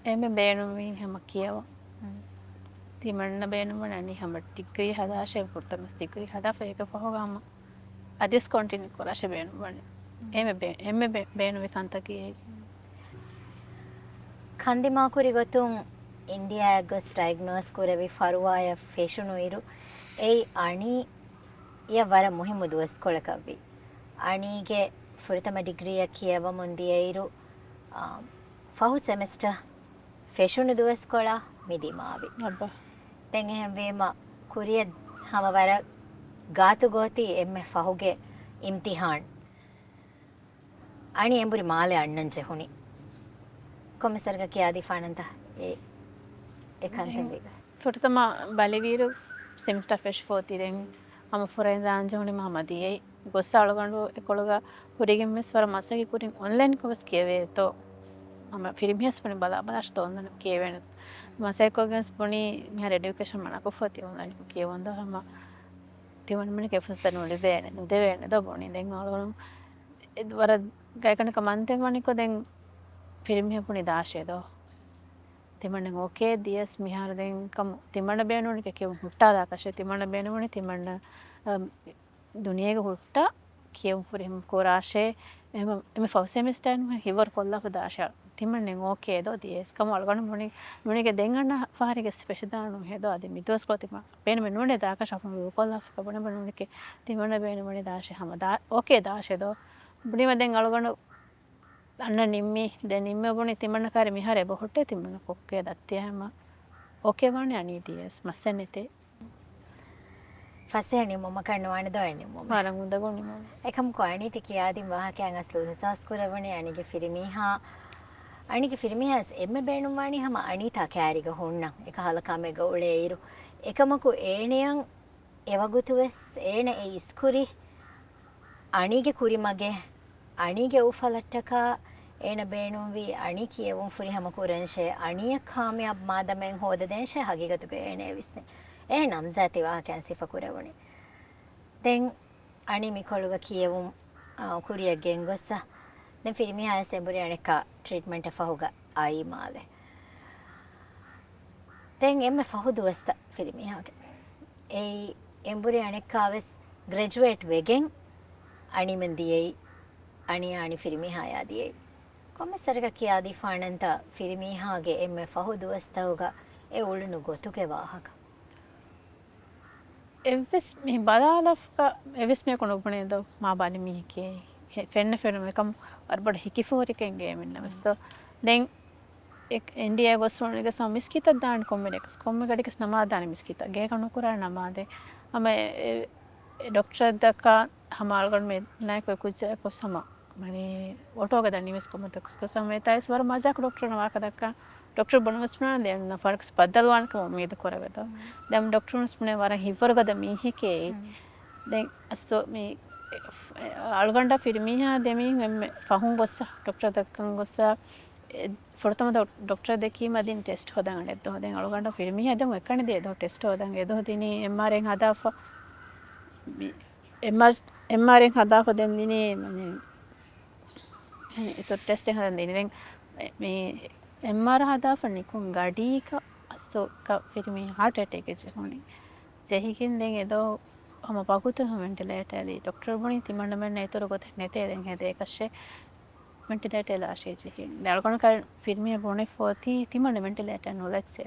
އެންމެ ބޭނުންވީ ހަމަ ކިޔަވަން. ތިމަންނަ ބޭނުންވަނީ އަނީ ހަމަ ޑިގްރީ ހަދާށޭ، ފުރަތަމަ ޑިގްރީ ހަދާފަ އޭގެ ފަހުގަ ހަމަ އަދިވެސް ކޮންޓިނިއު ކުރާށޭ ބޭނުންވަނީ. އެންމެ ބޭ-، އެންމެ ބޭ-، ބޭނުންވި ކަންތަކީ އެއީ. ކަންދިމާކުރި ގޮތުން އިންޑިއާއަށް ގޮސް ޑައިގްނޯސް ކުރެވި ފަރުވާޔަށް ފެށުނު އިރު، އެއީ އަނީއަށް ވަރަށް މުހިއްމު ދުވަސްކޮޅަކަށްވި. އަނީގެ ފުރަތަމަ ޑިގްރީއަށް ކިޔަވަމުން ދިޔައިރު، އާ، ފަހު ސެމެސްޓަރ ފެށުނު ދުވަސްކޮޅާ މި ދިމާވި. އައްބާ. ދެން އެހެންވީމަ، ކުރިއަށް ހަމަ ވަރަށް ގާތުގޯތީ އެންމެ ފަހުގެ އިމްތިހާން. އަނީ އެނބުރި މާލެ އަންނަން ޖެހުނީ. ކޮންމެސް ވަރަކަށް ކިޔާދީފާނަންތަ އެ، އެ ކަންތައް ދެން ވީގަ؟ ފުރަތަމަ ބަލިވިއިރު ސެމެސްޓަރ ފެށިފޯތި ދެން ހަމަ ފުރައިން ދާން ޖެހުނީ ހަމަ ދިޔައީ. ގޮއްސަ އަޅުގަނޑު އެކޮޅުގަ ހުރިގެން ވެސް ވަރަށް މަސައްކަތް ކުރިން އޮންލައިންކޮށް ވެސް ކިޔެވޭތޯ. ހަމަ ފިރިމީހާސް ބުނި ބަލާ ބަލާށޭ އޮންލައިން ކިޔެވޭނެ. މަސައްކަތް ކޮށްގެން ވެސް ބުނީ މިހާރު އެޑިއުކޭޝަން މަނާކޮށްފަ އޮތީ އޮންލައިން ކިޔެވުން ދޯ ހަމަ ތިމަންމެންގެ ފުރުސަތު ނުލިބޭނެ، ނުދެވޭނެ ދޯ ބުނީ. ދެން އަޅުގަނޑު ވަރަށް ގާތްގަނޑަކަށް މަންތެއް ވަނިކޮށް ދެން ފިރިމީހަކު ބުނި ދާށޭ ދޯ. ތިމަންނަ އޯކޭ ދިޔަސް މިހާރު ދެން ކަމު ތިމަންނަ ބޭނުންވަނީ ކިޔެވުން ހުއްޓާ ދާކަށޭ. ތިމަންނަ ބޭނުންވަނީ ތިމަންނަ، އަ، ދުނިޔޭގަ ހުއްޓާ ކިޔެވުން ފުރިހަމަ ކުރާށޭ. އެހެން އެންމެ ފަހު ސެމެސްޓަރު ހިތްވަރު ކޮށްލާފަ ދާށޭ. ތިމަންނަ އޯކޭ ދޯ ދިޔަސް ކަމު އަޅުގަނޑު ބުނި، ނޫނީގެ ދެން އަންނަ ފަހަރެއްގެ ފެށިދާނު ހޭ ދޯ އަދި މިދުވަސްކޮޅު ތިމަން ބޭނުމެއް ނޫނޭ ދާކަށޭ ހަމަ ކޮށްލާފަ ބުނެ ބުނެ ނޫނީގެ ތިމަންނަ ބޭނުންވަނީ ދާށޭ ހަމަ ދާ، އޯކޭ ދާށޭ ދޯ. ބުނީމަ ދެން އަޅުގަނޑު އަންނަ ނިންމީ، ދެން ނިންމެ ބުނި ތިމަންނަ ކާރި މިހާރު އެބަ ހުއްޓޭ ތިމަންނަ ކޮއްކޭ ދައްތިއާ ހަމަ އޯކޭ ވާނެ އަނީ ދިޔަސް މައްސަލަ ނެތޭ. ފަސޭހަ ނިންމުމަކަށް ނުވާނެ ދޯ އެ ނިންމުމެއް. ވަރަށް އުނދަގޫ ނިންމުމެއް. އެކަމަކު އަނީ ތި ކިޔާދިން ވާހަކައިން އަސްލު އިހުސާސް ކުރެވުނީ އަނީގެ ފިރިމީހާ، އަނީގެ ފިރިމީހާ އެންމެ ބޭނުންވާނީ ހަމަ އަނީތާ ކާރީގަ ހުންނަން އެކަހަލަ ކަމެއްގަ އުޅޭއިރު. އެކަމަކު އޭނަޔަށް އެވަގުތުވެސް އޭނަ އެ އިސްކުރި އަނީގެ ކުރިމަގެއް، އަނީގެ އުފަލަށްޓަކާ އޭނަ ބޭނުންވީ އަނީ ކިޔެވުން ފުރިހަމަ ކުރަންށޭ، އަނީއަށް ކާމިޔާބު މާދަމައެއް ހޯދަދޭންށޭ ހަގީގަތުގަ އޭނަ އެ ވިސްނޭ. އޭނަ ނަމްޒާތި ވާހަކައިން ސިފަ ކުރެވުނީ. ދެން އަނީ މިކޮޅުގަ ކިޔެވުން، އާ، ކުރިއަށް ގެންގޮއްސަ. ދެން ފިރިމީހާވެސް އެނބުރި އަނެއްކާ ޓްރީޓްމަންޓަށް ފަހުގަ އައީ މާލެ. ދެން އެންމެ ފަހު ދުވަސްތައް ފިރިމީހާގެ. އެއީ އެނބުރި އަނެއްކާވެސް ގްރެޖުއޭޓް ވެގެން އަނީމެން ދިޔައީ، އަނީ އަނި ފިރިމީހާޔާ ދިޔައީ. ކޮންމެސް ވަރަކަށް ކިޔާދީފާނަންތަ ފިރިމީހާގެ އެންމެ ފަހު ދުވަސްތަކުގަ އެ އުޅުނު ގޮތުގެ ވާހަކަ؟ އެއްވެސް މި ބަލާލަފަ އެއްވެސް މީހަކު ނުބުނޭ ދޯ މާ ބަލި މީހެކޭ. ހެ-، ފެންނަ ފެނުމެއް ކަމު ވަރަށް ބޮޑަށް ހިކިފޯރިކަން ގޭމެންނަށް ވެސް ދޯ. ދެން އެ-، އިންޑިއާ ގޮސް ވަނީގެ ސަ މިސްކިތަށް ދާން ކޮންމެ ރެކަސް، ކޮންމެ ގަޑިގެސް ނަމާދާނެ މިސްކިތަށް. ގޭގަ ނުކުރާ ނަމާދެއް. ހަމަ އެ، އެ، އެ ޑޮކްޓަރަށް ދައްކާ ހަމަ އަޅުގަނޑު މެ ނާއިކު ކުއްޖައަކު ސަމަ މަނީ އޮޓޯގަ ދަނީވެސް ކޮމަށް ދައްކަސް ކޮށް ސަމޭތާއިސް ވަރަށް މަޖާކު ޑޮކްޓަރު ވާހަކަ ދައްކާ. ޑޮކްޓަރު ބުނުމަސް ބުނާނެ ދެން ފަރަކްސް ބައްދަލުވާނެ ކަމަށް އުއްމީދު ކުރެވޭ ދޯ. ދެން ޑޮކްޓަރުން ވެސް ބުނޭ ވަރަށް ހިތްވަރުގަދަ މީހެކޭ. ދެން އަސްތު މި އަޅުގަނޑަށް ފިރިމީހާ ދެމީހުން އެންމެ ފަހުން ގޮއްސަ ޑޮކްޓަރަށް ދައްކަން ގޮއްސަ އެ، ފުރަތަމަ ދޯ ޑޮކްޓަރަށް ދެކީމަ ދިން ޓެސްޓް ހޯދަން އަނެއް ދޯ. ދެން އަޅުގަނޑަށް ފިރިމީހާ ދެމު އެކަނި ދޭ ދޯ ޓެސްޓް ހޯދަން އެ ދޯ ދިނީ އެމްއާރްއޭ ހަދާފަ. މި އެމްއާރް، އެމްއާރްއޭ ހަދާފަ ދެން ދިނީ މަނީ އެތޮ ޓެސްޓެއް ހަދަން ދިނީ. ދެން މި އެމްއާރް ހަދާފަ ނިކުން ގަޑީގަ އަސްތު ކަ-، ފިރިމީ ހާޓް އެޓޭކެއް ޖެހުނީ. ޖެހިގެން ދެން އެ ދޯ ހަމަ ވަގުތު ހަމަ ވެންޓިލޭޓަރ އެޅި. ޑޮކްޓަރު ބުނީ ތިމަންނަމެންނަށް އިތުރު ގޮތެއް ނެތޭ ދެން ހެދޭކަށެއް. ވެންޓިލޭޓަރ އެޅާށޭ ޖެހި. ދެން އަޅުގަނޑަކަށް ފިރިމީހާ ބުނެފަ އޮތީ ތިމަންނަ ވެންޓިލޭޓަރ ނުލައްސޭ.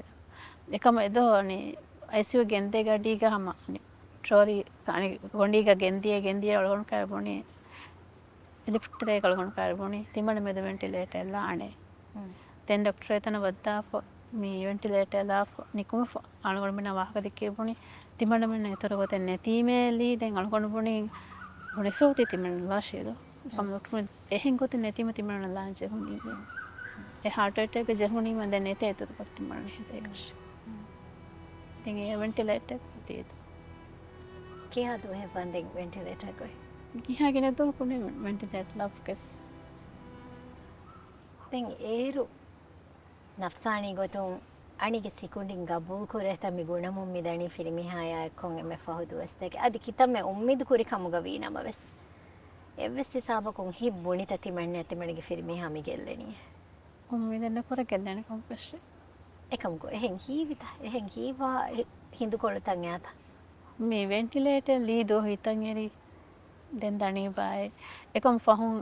އެކަމަ އެ ދޯ އަނި އައިސީޔޫ ގެންދޭ ގަޑީގަ ހަމަ އަނި ޓްރޯލީ އަނި ގޮނޑީގަ ގެންދިޔަ ގެންދިޔަ އަޅުގަނޑަކަށް ބުނީ ލިފްޓް ތެރޭގަ އަޅުގަނޑަކަށް ބުނީ ތިމަންނަ މެދު ވެންޓިލޭޓަރ އެޅާނެ. ދެން ޑޮކްޓަރު އެތަނަށް ވައްދާފަ މި ވެންޓިލޭޓަރ އެޅާފަ ނިކުމެފަ އަޅުގަނޑުމެންނަށް ވާހަކަ ދެއްކި ބުނީ ތިމަންނަމެންނަށް އިތުރު ގޮތެއް ނެތީމޭ އެޅީ. ދެން އަޅުގަނޑު ބުނީ ބުނެފަ އޮތީ ތިމަންނަ ނުލާށޭ ދޯ. އެކަމަ ޑޮކްޓަރު އެހެން ގޮތެއް ނެތީމަ ތިމަންނަ ނުލާން ޖެހުނީ. އެ ހާޓް އެޓޭކް ޖެހުނީމަ ދެން ނެތޭ އިތުރު ގޮތެއް ތިމަންނަ ހެދޭކަށެއް. ދެން އެ ވެންޓިލޭޓަރ އޮތީ ދޯ. ކިހާ ދުވަހެއް ވަންދެން ވެންޓިލޭޓަރ ގޮތް؟ ކިހާ ގިނަ ދުވަހަކުން ވެންޓިލޭޓަރ ލައްވަގެސް. ދެން އޭރު ނަފްސާނީ ގޮތުން އަނިގެ ސިކުނޑިން ގަބޫލު ކުރޭތަ މި ގުނަމުން މި ދަނީ ފިރިމީހާޔާ އެއްކޮށް އެންމެ ފަހު ދުވަސްތަކެއް؟ އަދި ކިތަންމެ އުއްމީދު ކުރި ކަމުގަ ވީ ނަމަވެސް، އެއްވެސް ހިސާބަކުން ހިތް ބުނިތަ ތިމަންނަ ތިމަންނަގެ ފިރިމީހާ މި ގެއްލެނީ؟ އުއްމީދެއް ނުކުރޭ ގެއްލޭނެ ކަމަކަށެއް. އެކަމަކު އެހެން ހީވިތަ؟ އެހެން ހީވާ ހި-، ހިނދުކޮޅުތައް އެއާތަ؟ މި ވެންޓިލޭޓަރ ލީ ދުވަހު ހިތަށް އެރި ދެން ދަނީ ބާއޭ. އެކަމް ފަހުން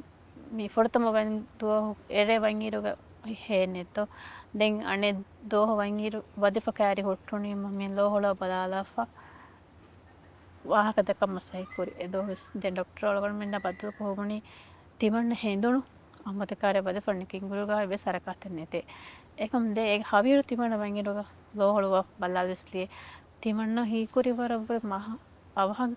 މި ފުރަތަމަ ވަން ދުވަހު އެރޭ ވަންއިރުގަ ހޭނެއްތޯ. ދެން އަނެއް ދުވަހު ވަންއިރު ވަދެފަ ކައިރި ހުއްޓުނީމަ މި ލޯހޮޅު ބަލާލާފަ ވާހަކަ ދައްކަން މަސައްކަތް ކުރި. އެ ދުވަހު ވެސް ދެން ޑޮކްޓަރު އަޅުގަނޑުމެންނާ ބައްދަލުކޮށް ހުންނީ ތިމަންނަ ހެނދުނު އަހުމަދު ކާރެ ވަދެފަ ނިކިން އިރުގަ ވެސް ހަރަކާތެއް ނެތޭ. އެކަމް ދޭ އެ ހަވީރު ތިމަންނަ ވަންއިރުގަ ލޯހޮޅު ބަލާލިސްލިއޭ. ތިމަންނަ ހީކުރި ވަރަށް ވުރެ މަހަ އަވަހަށް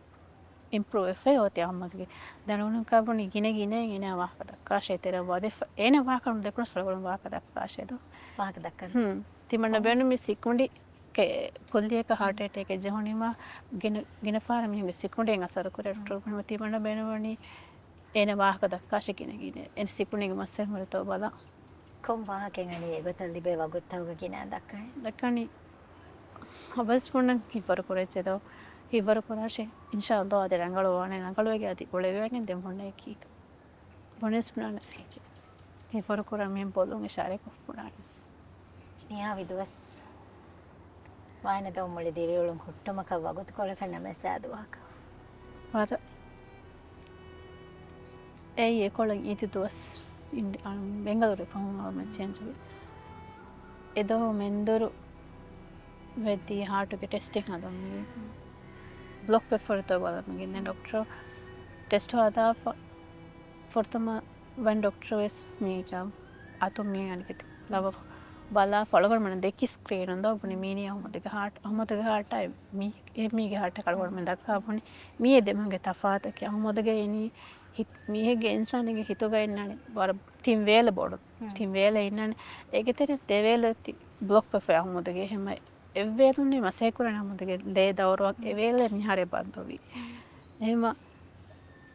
އިމްޕްރޫވް ވެފައި އޮތީ އަހުމަދުގެ. ދެން އަޅުގަނޑަކަށް ބުނީ ގިނަ ގިނައިން އޭނާ ވާހަކަ ދައްކާށޭ. ތެރެ ވަދެފަ އޭނާ ވާހަކަ ނުދެއްކުނަސް އަޅުގަނޑު ވާހަކަ ދައްކާށޭ ދޯ. ވާހަކަ ދައްކަން. ހުން. ތިމަންނަ ބޭނުމީ ސިކުނޑި ކެ-، ކުއްލިއަކަށް ހާޓް އެޓޭކެއް ޖެހުނީމާ ގިނަ، ގިނަ ފަހަރަށް މީހުންގެ ސިކުނޑިއެއް އަސަރު ކުރޭ ޑޮކްޓަރު ބުނީމަ ތިމަންނަ ބޭނުންވަނީ އޭނަ ވާހަކަ ދައްކާށޭ ގިނަ ގިނަ. އޭނަ ސިކުނޑީގެ މައްސަލަ ހުރިތޯ ބަލާ. ކޮން ވާހަކައެއް އަނީ އެގޮތަށް ލިބޭ ވަގުތުތަކުގަ ގިނައިން ދައްކަނީ؟ ދައްކަނީ އަބަސް ފުންނަން ހިތްވަރު ކުރެއްޗެދޯ. ހިތްވަރު ކުރާށޭ. އިންޝާﷲ އަދި ރަނގަޅުވާނެ. ރަނގަޅުވެގެން އަދި އުޅެވޭގެން ދެން ހުންނަ އެކީ. ބުނެސް ބުނާނެ އެކީ. ހިތްވަރު ކުރާ މީހުން ބޮލުން އިޝާރަތްކޮށް ބުނާނެސް. ނިހާވި ދުވަސް. ވާނެ ދޯ މުޅި ދިރިއުޅުން ހުއްޓުމަކަށް ވަގުތުކޮޅަކަށް ނަމަ ސާދު ވާހަކަ. ވަރަށް. އެއީ އެކޮޅަށް އިދި ދުވަސް އިން-، އަ، ބެންގަލޫރު ފަހުން އަޅުގަނޑު ޗޭންޖް ވި. އެ ދުވަހު މެންދުރު ވެއްދީ ހާޓުގެ ޓެސްޓެއް ހަދަންވީ. ބްލޮކް ވެފަ ފުރަތަމަ ބަލަމުގެ ދެން ޑޮކްޓަރު ޓެސްޓް ހަދާފަ ފުރަތަމަ ވަން ޑޮކްޓަރު ވެސް މީގަ އަތުން މީ އަނެކެތި ލަވަ ބަލާފަ އަޅުގަނޑުމެން ދެއްކި ސްކްރީނުން ދޯ ބުނި މީނީ އަހުމަދުގެ ހާޓް، އަހުމަދުގެ ހާޓާއި މީ، އެ މީގެ ހާޓަކަށް އަޅުގަނޑުމެން ދައްކާ ބުނި މީ އެ ދެމީހުންގެ ތަފާތަކީ އަހުމަދުގެ އިނީ ހިތް، މީހެއްގެ އިންސާނެއްގެ ހިތުގަ އިންނާނެ ވަރަށް ތިން ވޭލެއް ބޮޑު. ތިން ވޭލެއް އިންނާނެ. އޭގެ ތެރެ ދެ ވޭލެއް ތި ބްލޮކް ވެފަ އަހުމަދުގެ. އެހެންމަ އެއްވޭލުން މަސައްކަތް ކުރަން އަހުމަދުގެ ލޭ ދައުރު އެ ވޭލެއް މިހާރެ ބަންދުވި. އެހެންމަ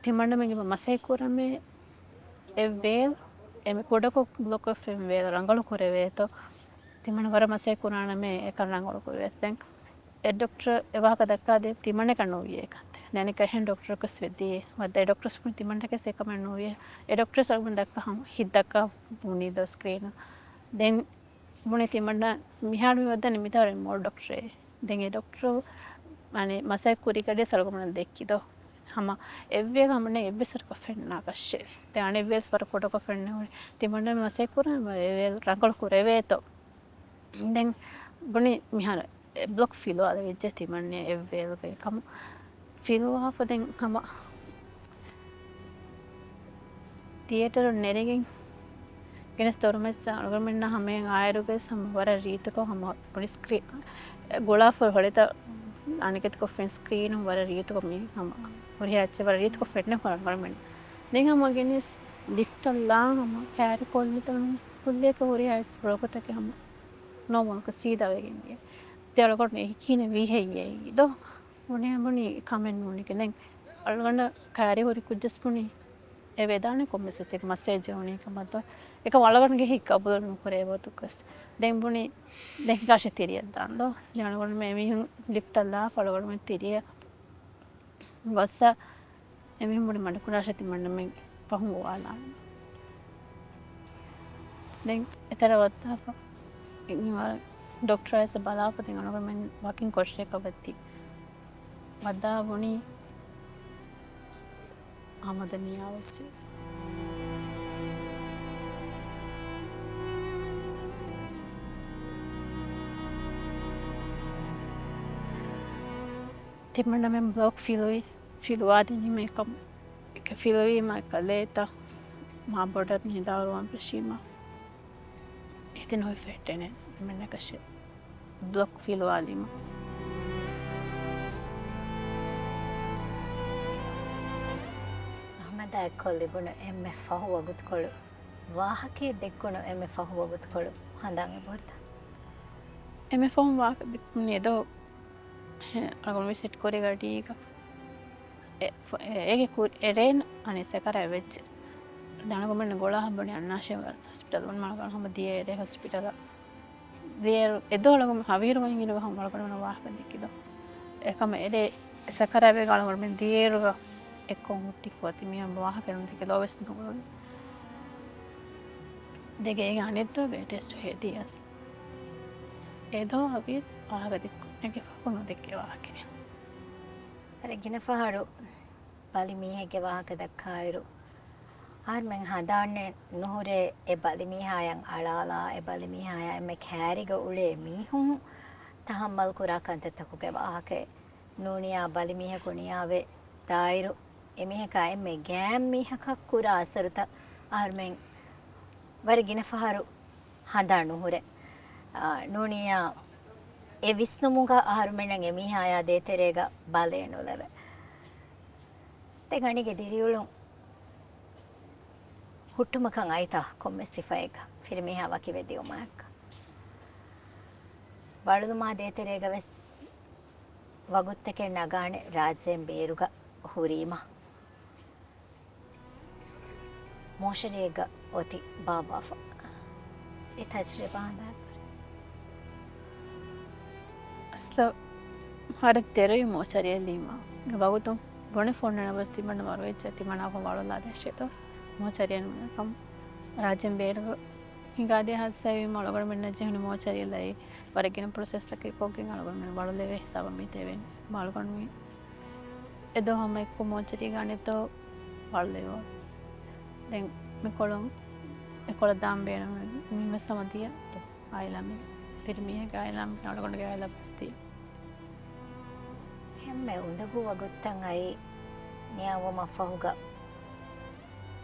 ތިމަންނަމެން މަސައްކަތް ކުރަމޭ އެއް ވޭލް އެމެ ކުޑަކޮށް ބްލޮކް ވެފަ އެމެ ވޭލް ރަނގަޅު ކުރެވޭތޯ. ތިމަންނަ ވަރަށް މަސައްކަތް ކުރާނަމޭ އެކަން ރަނގަޅު ކުރެވޭ. ދެން އެ ޑޮކްޓަރ އެ ވާހަކަ ދައްކާދޭ ތިމަންނަކަށް ނުވި އެކަން. ދެން އަނެއްކާ އެހެން ޑޮކްޓަރަކަސް ވެއްދިޔޭ. ވައްދާ އެ ޑޮކްޓަރސް ބުނި ތިމަންނަކަސް އެކަމެއް ނުވިޔޭ. އެ ޑޮކްޓަރސް އަޅުގަނޑު ދައްކާ ހަމަ ހިތް ދައްކާ ބުނީ ދޯ ސްކްރީނަށް. ދެން ބުނި ތިމަންނަ މިހާރު މި ވައްދަނީ މިތާރު މޯ ޑޮކްޓަރެއް. ދެން އެ ޑޮކްޓަރު އަނެއް މަސައްކަތް ކުރި ގަޑިއަސް އަޅުގަނޑު ދެއްކި ދޯ. ހަމަ އެއްވޭލް ހަމަ ނެތް އެއްވެސް ވަރަކަށް ފެންނާކަށެއް. ދެން އަނެއް ވޭލް ވަރަށް ކުޑަކޮށް ފެންނަ ހުރި. ތިމަންނަ މަސައްކަތް ކުރާ އެ ވޭލް ރަނގަޅު ކުރެވޭތޯ. ދެން ބުނި މިހާރު އެ ބްލޮކް ފިލުވާލެވިއްޖެ ތިމަންނަ އެއްވޭލްގެ ކަމު ފިލުވާފަ ދެން ހަމަ ތިއޭޓަރުން ނެރިގެން ގެނެސް ދޮރުމައްޗަށް އަޅުގަނޑުމެންނާ ހަމަޔަށް އާއިރުގަސް ހަމަ ވަރަށް ރީތިކޮށް ހަމަ ބުނި ސްކްރީން ގުޅާފަ ހޮޅިތައް އަނެކެތިކޮށްފިން ސްކްރީނުން ވަރަށް ރީތިކޮށް މި ހަމަ ހުރިހާ އެއްޗެއް ވަރަށް ރީތިކޮށް ފެންނަ އަޅުގަނޑުމެން. ދެން ހަމަ ގެނެސް ލިފްޓަށް ލާ ހަމަ ކައިރި ކޮށްލިތަން ކުއްލިއަކަށް ހުރިހާ ރޯގަތަކެއް ހަމަ ނޯމަލްކޮށް ސީދާ ވެގެން ދިޔަ. ތި އަޅުގަނޑު އެ ކިހިނެއް ވީހެއްޔޭ ދޯ؟ ބުނި ބުނި ކަމެއް ނޫނީ. ދެން އަޅުގަނޑަށް ކައިރި ހުރި ކުއްޖަސް ބުނި އެ ވެދާނެ ކޮންމެސް އެއްޗެއްގެ މައްސަލަ ޖެހުނީ ކަމަށް ދޯ. އެކަމް އަޅުގަނޑުގެ ހިތް ގަބޫލު ނުކުރޭ ވަގުތުކަސް. ދެން ބުނި ދެން ހިނގާށޭ ތިރިއަށް ދާން ދޯ. ދެން އަޅުގަނޑުމެން އެމީހުން ލިފްޓަށް ލާފަ އަޅުގަނޑުމެން ތިރިއަށް ގޮއްސަ އެމީހުން ބުނި މަޑުކުރާށޭ ތިމަންނަމެން ފަހުން ގޮވާލާނަން. ދެން އެތެރެ ވައްދާފަ ޑޮކްޓަރަށް ބަލާފަ ދެން އަޅުގަނޑުމެން ވަކިން ކޮށްށޭ ކަބައްތި ވައްދާ ބުނީ އަހަމަދަށް ނިޔާވެއްޖެ. ތިމަންނަމެން ބްލޮކް ފިލުވި، ފިލުވާދިނީމަ އެކަމް، އެކަ ފިލުވީމަ އެކަލޭތަ މާ ބޮޑަށް ނިދާވަރުވާން ފެށީމަ އެތި ނުވި ފެއްޓެނެ މެންނަކަށެއް ބްލޮކް ފިލުވާލީމަ. އަހަމަދާ އެއްކޮށް ލިބުނު އެންމެ ފަހު ވަގުތުކޮޅު، ވާހަކައެއް ދެއްކުނު އެންމެ ފަހު ވަގުތުކޮޅު ހަނދާން އެބަހުރިތަ؟ އެންމެ ފަހު ވާހަކަ ދެއްކުނީ އެދޯ، އަޅުގަނޑު ވިޒިޓް ކުރި ގަޑީގަ އެ-، ފު-، އެ-، އޭގެ ކުރި އެރޭން އަނެއް ސަކަރާތް ވެއްޖެ. ދަނޑުގަނޑުމެން ގޮޅާ ހަމަ ބުނި އަންނާށޭ ހޮސްޕިޓަލު ވަން މަޅުގަނޑު ހަމަ ދިޔަ އެރޭ ހޮސްޕިޓަލަށް. ދިޔައިރު އެ ދޮޅަގުން ހަވީރު ވަން އިނގިރުގަ ހަމަ މަޅުގަނޑުމެން ވާހަކަ ދެއްކި ދޯ. އެކަމަ އެރޭ ސަކަރާތްވެ ގަޅުގަނޑުމެން ދިޔައިރުގަ އެއްކޮށް ހުއްޓިފަ ތި މިޔަން ވާހަކަ ނުދެކެ ލޯވެސް ނުހުޅުވި. ދެގޭގެ އަނެއްދޯގެ ޓެސްޓު ހެދިޔަސް. އެދޯ ހަވީރު ވާހަކަ ދެއްކުން އޭގެ ފަހު ނުދެއްކޭ ވާހަކަ. އަރެ ގިނަ ފަހަރު ބަލި މީހެއްގެ ވާހަކަ ދައްކާއިރު، އަހަރުމެން ހަނދާންނެއް ނުހުރޭ އެ ބަލި މީހާޔަށް އަޅާލާ، އެ ބަލި މީހާޔާ އެންމެ ކައިރިގަ އުޅޭ މީހުން ތަހައްމަލް ކުރާ ކަންތައްތަކުގެ ވާހަކައެއް. ނޫނިޔާ ބަލި މީހަކު ނިޔާވެ ދާއިރު، އެމީހަކާ އެންމެ ގާތް މީހަކަށް ކުރާ އަސަރުތައް އަހަރުމެން ވަރަށް ގިނަ ފަހަރު ހަނދާން ނުހުރޭ. އާ، ނޫނިޔާ އެ ވިސްނުމުގަ އަހަރުމެންނަށް އެމީހާޔާ ދޭތެރޭގަ ބަލައެއް ނުލެވޭ. ދެން އަނީގެ ދިރިއުޅުން ހުއްޓުމަކަށް އައިތާ ކޮންމެ ސިފައެއްގަ ފިރިމީހާ ވަކިވެ ދިއުމާއެކު، ވަޅުލުމާ ދޭތެރޭގަ ވެސް ވަގުތުތަކެއް ނަގާނެ ރާއްޖޭން ބޭރުގަ ހުރީމަ. މޯޝަރީއެއްގަ އޮތީ ބާއްވާފަ. އެ ތަޖުރިބާ ހަނދާންކުރޭ. އަސްލު ވަރަށް ދެރަވި މޯޝަރީއެއް ލީމާ. ވަގުތު ބުނެފަ އޮންނަނަ ވެސް ތިމަންނަ މަރުވެއްޖެ ތިމަންނަ އަފަ ވަޅުލާ ދެއްށޭތޯ. މޯޝަރީއެއް ނޫން ކަމަށް ރާއްޖޭން ބޭރުގަ ހިނގާދިޔަ ހާދިސާއެއް ވީމަ އަޅުގަނޑުމެންނަށް ޖެހުނު މޯޝަރީއެއް ލައި ވަރަށް ގިނަ ޕްރޮސެސްތަކެއް ކޮށްގެން އަޅުގަނޑުމެން ވަޅުލެވޭ ހިސާބަށް މި ދެވޭނެ. އަޅުގަނޑު މި އެދޯ ހަމަ އެއްކޮށް މޯޗަރީގަ އަނެއްދޯ ވަޅުލެވުން. ދެން މިކޮޅުން އެކޮޅަށް ދާން ބޭނުމެއް ނޫން ވެސް ހަމަ ދިޔަ އާއިލާ މި ފިރިމީހެއްގެ އާއިލާ މި އަޅުގަނޑުގެ އާއިލާ ބަސް ދިޔަ. ހަމަ އުނދަގޫ ވަގުތުތައް އައި ނިޔާވުމަށް ފަހުގަ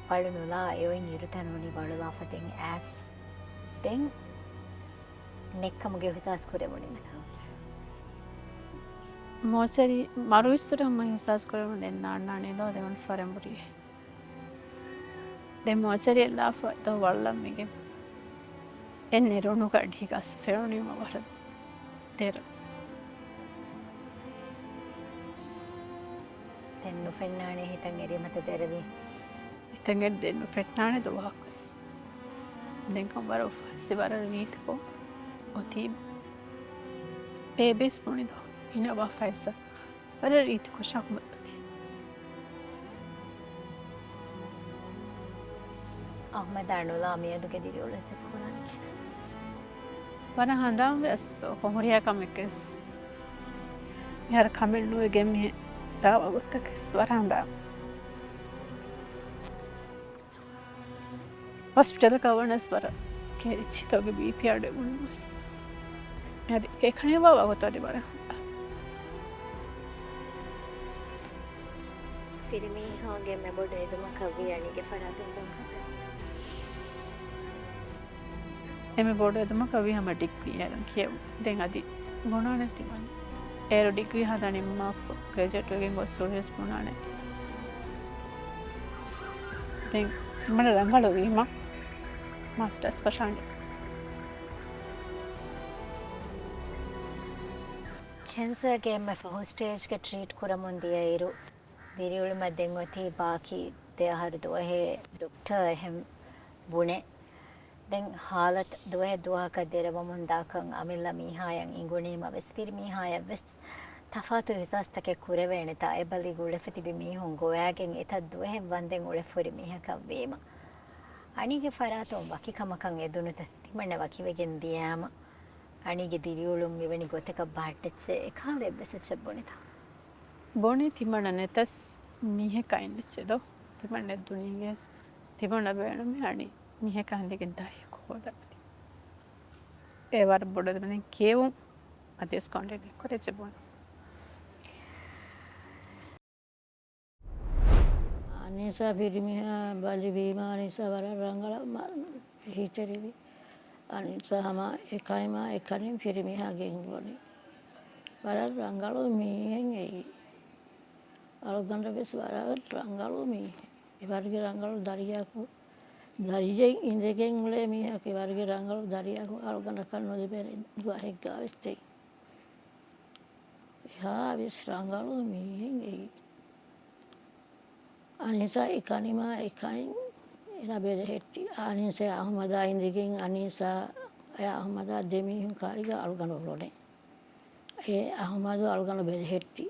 ވަޅު ނުލާ އެ އޮތް އިރުތައް ނޫނީ ވަޅުލާފަ ދެން އައިސް ދެން ނެއްކަމުގެ އިހުސާސް ކުރެވުނީމަ. މޯޗަރީ މަރުވިއްސުރެ ހަމަ އިހުސާސް ކުރެވުނު ދެން ނާންނާނީ ދޯ ދެވަނަ ފަރެއް މުރި. ދެން މޯޗަރީ ލާފަ ދޯ ވަޅުލަން މިގެން. އެ ނެރުނުގަ ޑީގާސް ފެނުނީމަ ވަރަށް ދެރަ. ދެން ނުފެންނާނެ ހިތަށް އެރީމަތަ ދެރަވީ. ހިތަށް އެރި ދެން ނުފެންނާނެ ދުވަހަކުސް. ދެން ކަން ވަރަށް އުފާސް ވަރަށް ރީތިކޮށް އޮތީ ބޭބޭސް ބުނި ދޯ ހިނަވާ ފައިސާ. ވަރަށް ރީތިކޮށް ޝަކުމަތް އޮތީ. އަހުމަދާ ނުލާ މިއަދުގެ ދިރިއުޅުން ސިފަކުރާނެ ކިހިނެއް؟ ވަރަށް ހަނދާންވެ އަސްތޯ ކޮން ހުރިހާ ކަމެއްގެސް މިހާރު ކަމެއް ނުވެގެން މިހެން ދާ ވަގުތަކެސް ވަރަށް ހަނދާން. ހޮސްޕިޓަލަކަށް ވަނަސް ވަރަށް ކެރިއްޖެ ތޯގެ ބީޕީ އަޑެއް ވުނުމަސް. އަދި އެކަނިވާ ވަގުތު އަދި ވަރަށް ހުންނާ. ފިރިމީހުންގެ މެ ބޮޑު އެދުމަކަށް ވީ އަނީގެ ފަރާތުން ކޮން ކަމެއް؟ އެންމެ ބޮޑު އެދުމަކަށް ވީ ހަމަ ޑިގްރީ އޭރުން ކިޔެވުން. ދެން އަދި ބުނާނެ ތިމަން. އޭރު ޑިގްރީ ހަދާ ނިންމާފަ ގްރެޖުއޭޓް ވެގެން ގޮސް ހުރިވެސް ބުނާނެ. ދެން ތިމަން ރަނގަޅު ވީމަ މާސްޓާސް ފަށާނެ. ކެންސަރގެ އެންމެ ފަހު ސްޓޭޖްގެ ޓްރީޓް ކުރަމުން ދިޔައިރު، ދިރިއުޅުމަށް ދެން އޮތީ ބާކީ ދެ އަހަރު ދުވަހެއް ޑޮކްޓަރ އެހެން ބުނެ. ދެން ހާލަތު ދުވަހެއް ދުވަހަކަށް ދެރަވަމުން ދާކަން އަމިއްލަ މީހާޔަށް އިނގުނީމަ ވެސް ފިރިމީހާޔަށް ވެސް ތަފާތު އިހުސާސްތަކެއް ކުރެވޭނެތާ އެ ބަލި ގުޅެފަ ތިބި މީހުން ގޮވާގެން އެތައް ދުވަހެއް ވަންދެން އުޅެފަ ހުރި މީހަކަށް ވީމަ. އަނީގެ ފަރާތުން ވަކި ކަމަކަށް އެދުނުތަ ތިމަންނަ ވަކިވެގެން ދިޔާމަ. އަނީގެ ދިރިއުޅުން މިވެނި ގޮތަކަށް ބަހައްޓެއްޗޭ އެކަހަލަ އެއްވެސް އެއްޗެއް ބުނިތަ؟ ބުނީ ތިމަންނަ ނެތަސް މީހެއް ކައިން ވެއްޗެދޯ. ތިމަންނަ އެއްދުނީގެސް ތިމަންނަ ބޭނުމީ އަނީ މީހަކާ ހިނދެގެން ދާއިއެއް ހޯދަން. އެ ވަރަށް ބޮޑު ދެމެން ކިޔެވުން އަދިވެސް ކޮންޑެން ކުރެއްޖެ ބުނު. އަނީސާ ފިރިމީހާ ބަލިވީމާ އަނީސާ ވަރަށް ރަނގަޅަށް މަ-، ހިތެރިވި. އަނީސާ ހަމަ އެކަނިމާ އެކަނި ފިރިމީހާ ގެންގުޅުނީ. ވަރަށް ރަނގަޅު މީހެއް އެއީ. އަޅުގަނޑަށް ވެސް ވަރަށް ރަނގަޅު މީހެއް. އެވަރުގެ ރަނގަޅު ދަރިޔަކު، ދަރިޔައިން އިނދެގެން އުޅޭ މީހަކު، އެވަރުގެ ރަނގަޅު ދަރިޔަކު އަޅުގަނޑަކަށް ނުލިބޭނެ ދުވަހެއްގަ ވެސް ދެން. އެހާވެސް ރަނގަޅު މީހެއް އެއީ. އަނީސާ އެކަނިމާ އެކަނި އޭނާ ބެލެހެއްޓި. އަނީސާ އަހުމަދާ އިނދިގެން އަނީސާ އަހުމަދާ ދެމީހުން ކާރިގަ އަޅުގަނޑު އުޅުނެ. އެ އަހުމަދު އަޅުގަނޑު ބެލެހެއްޓި.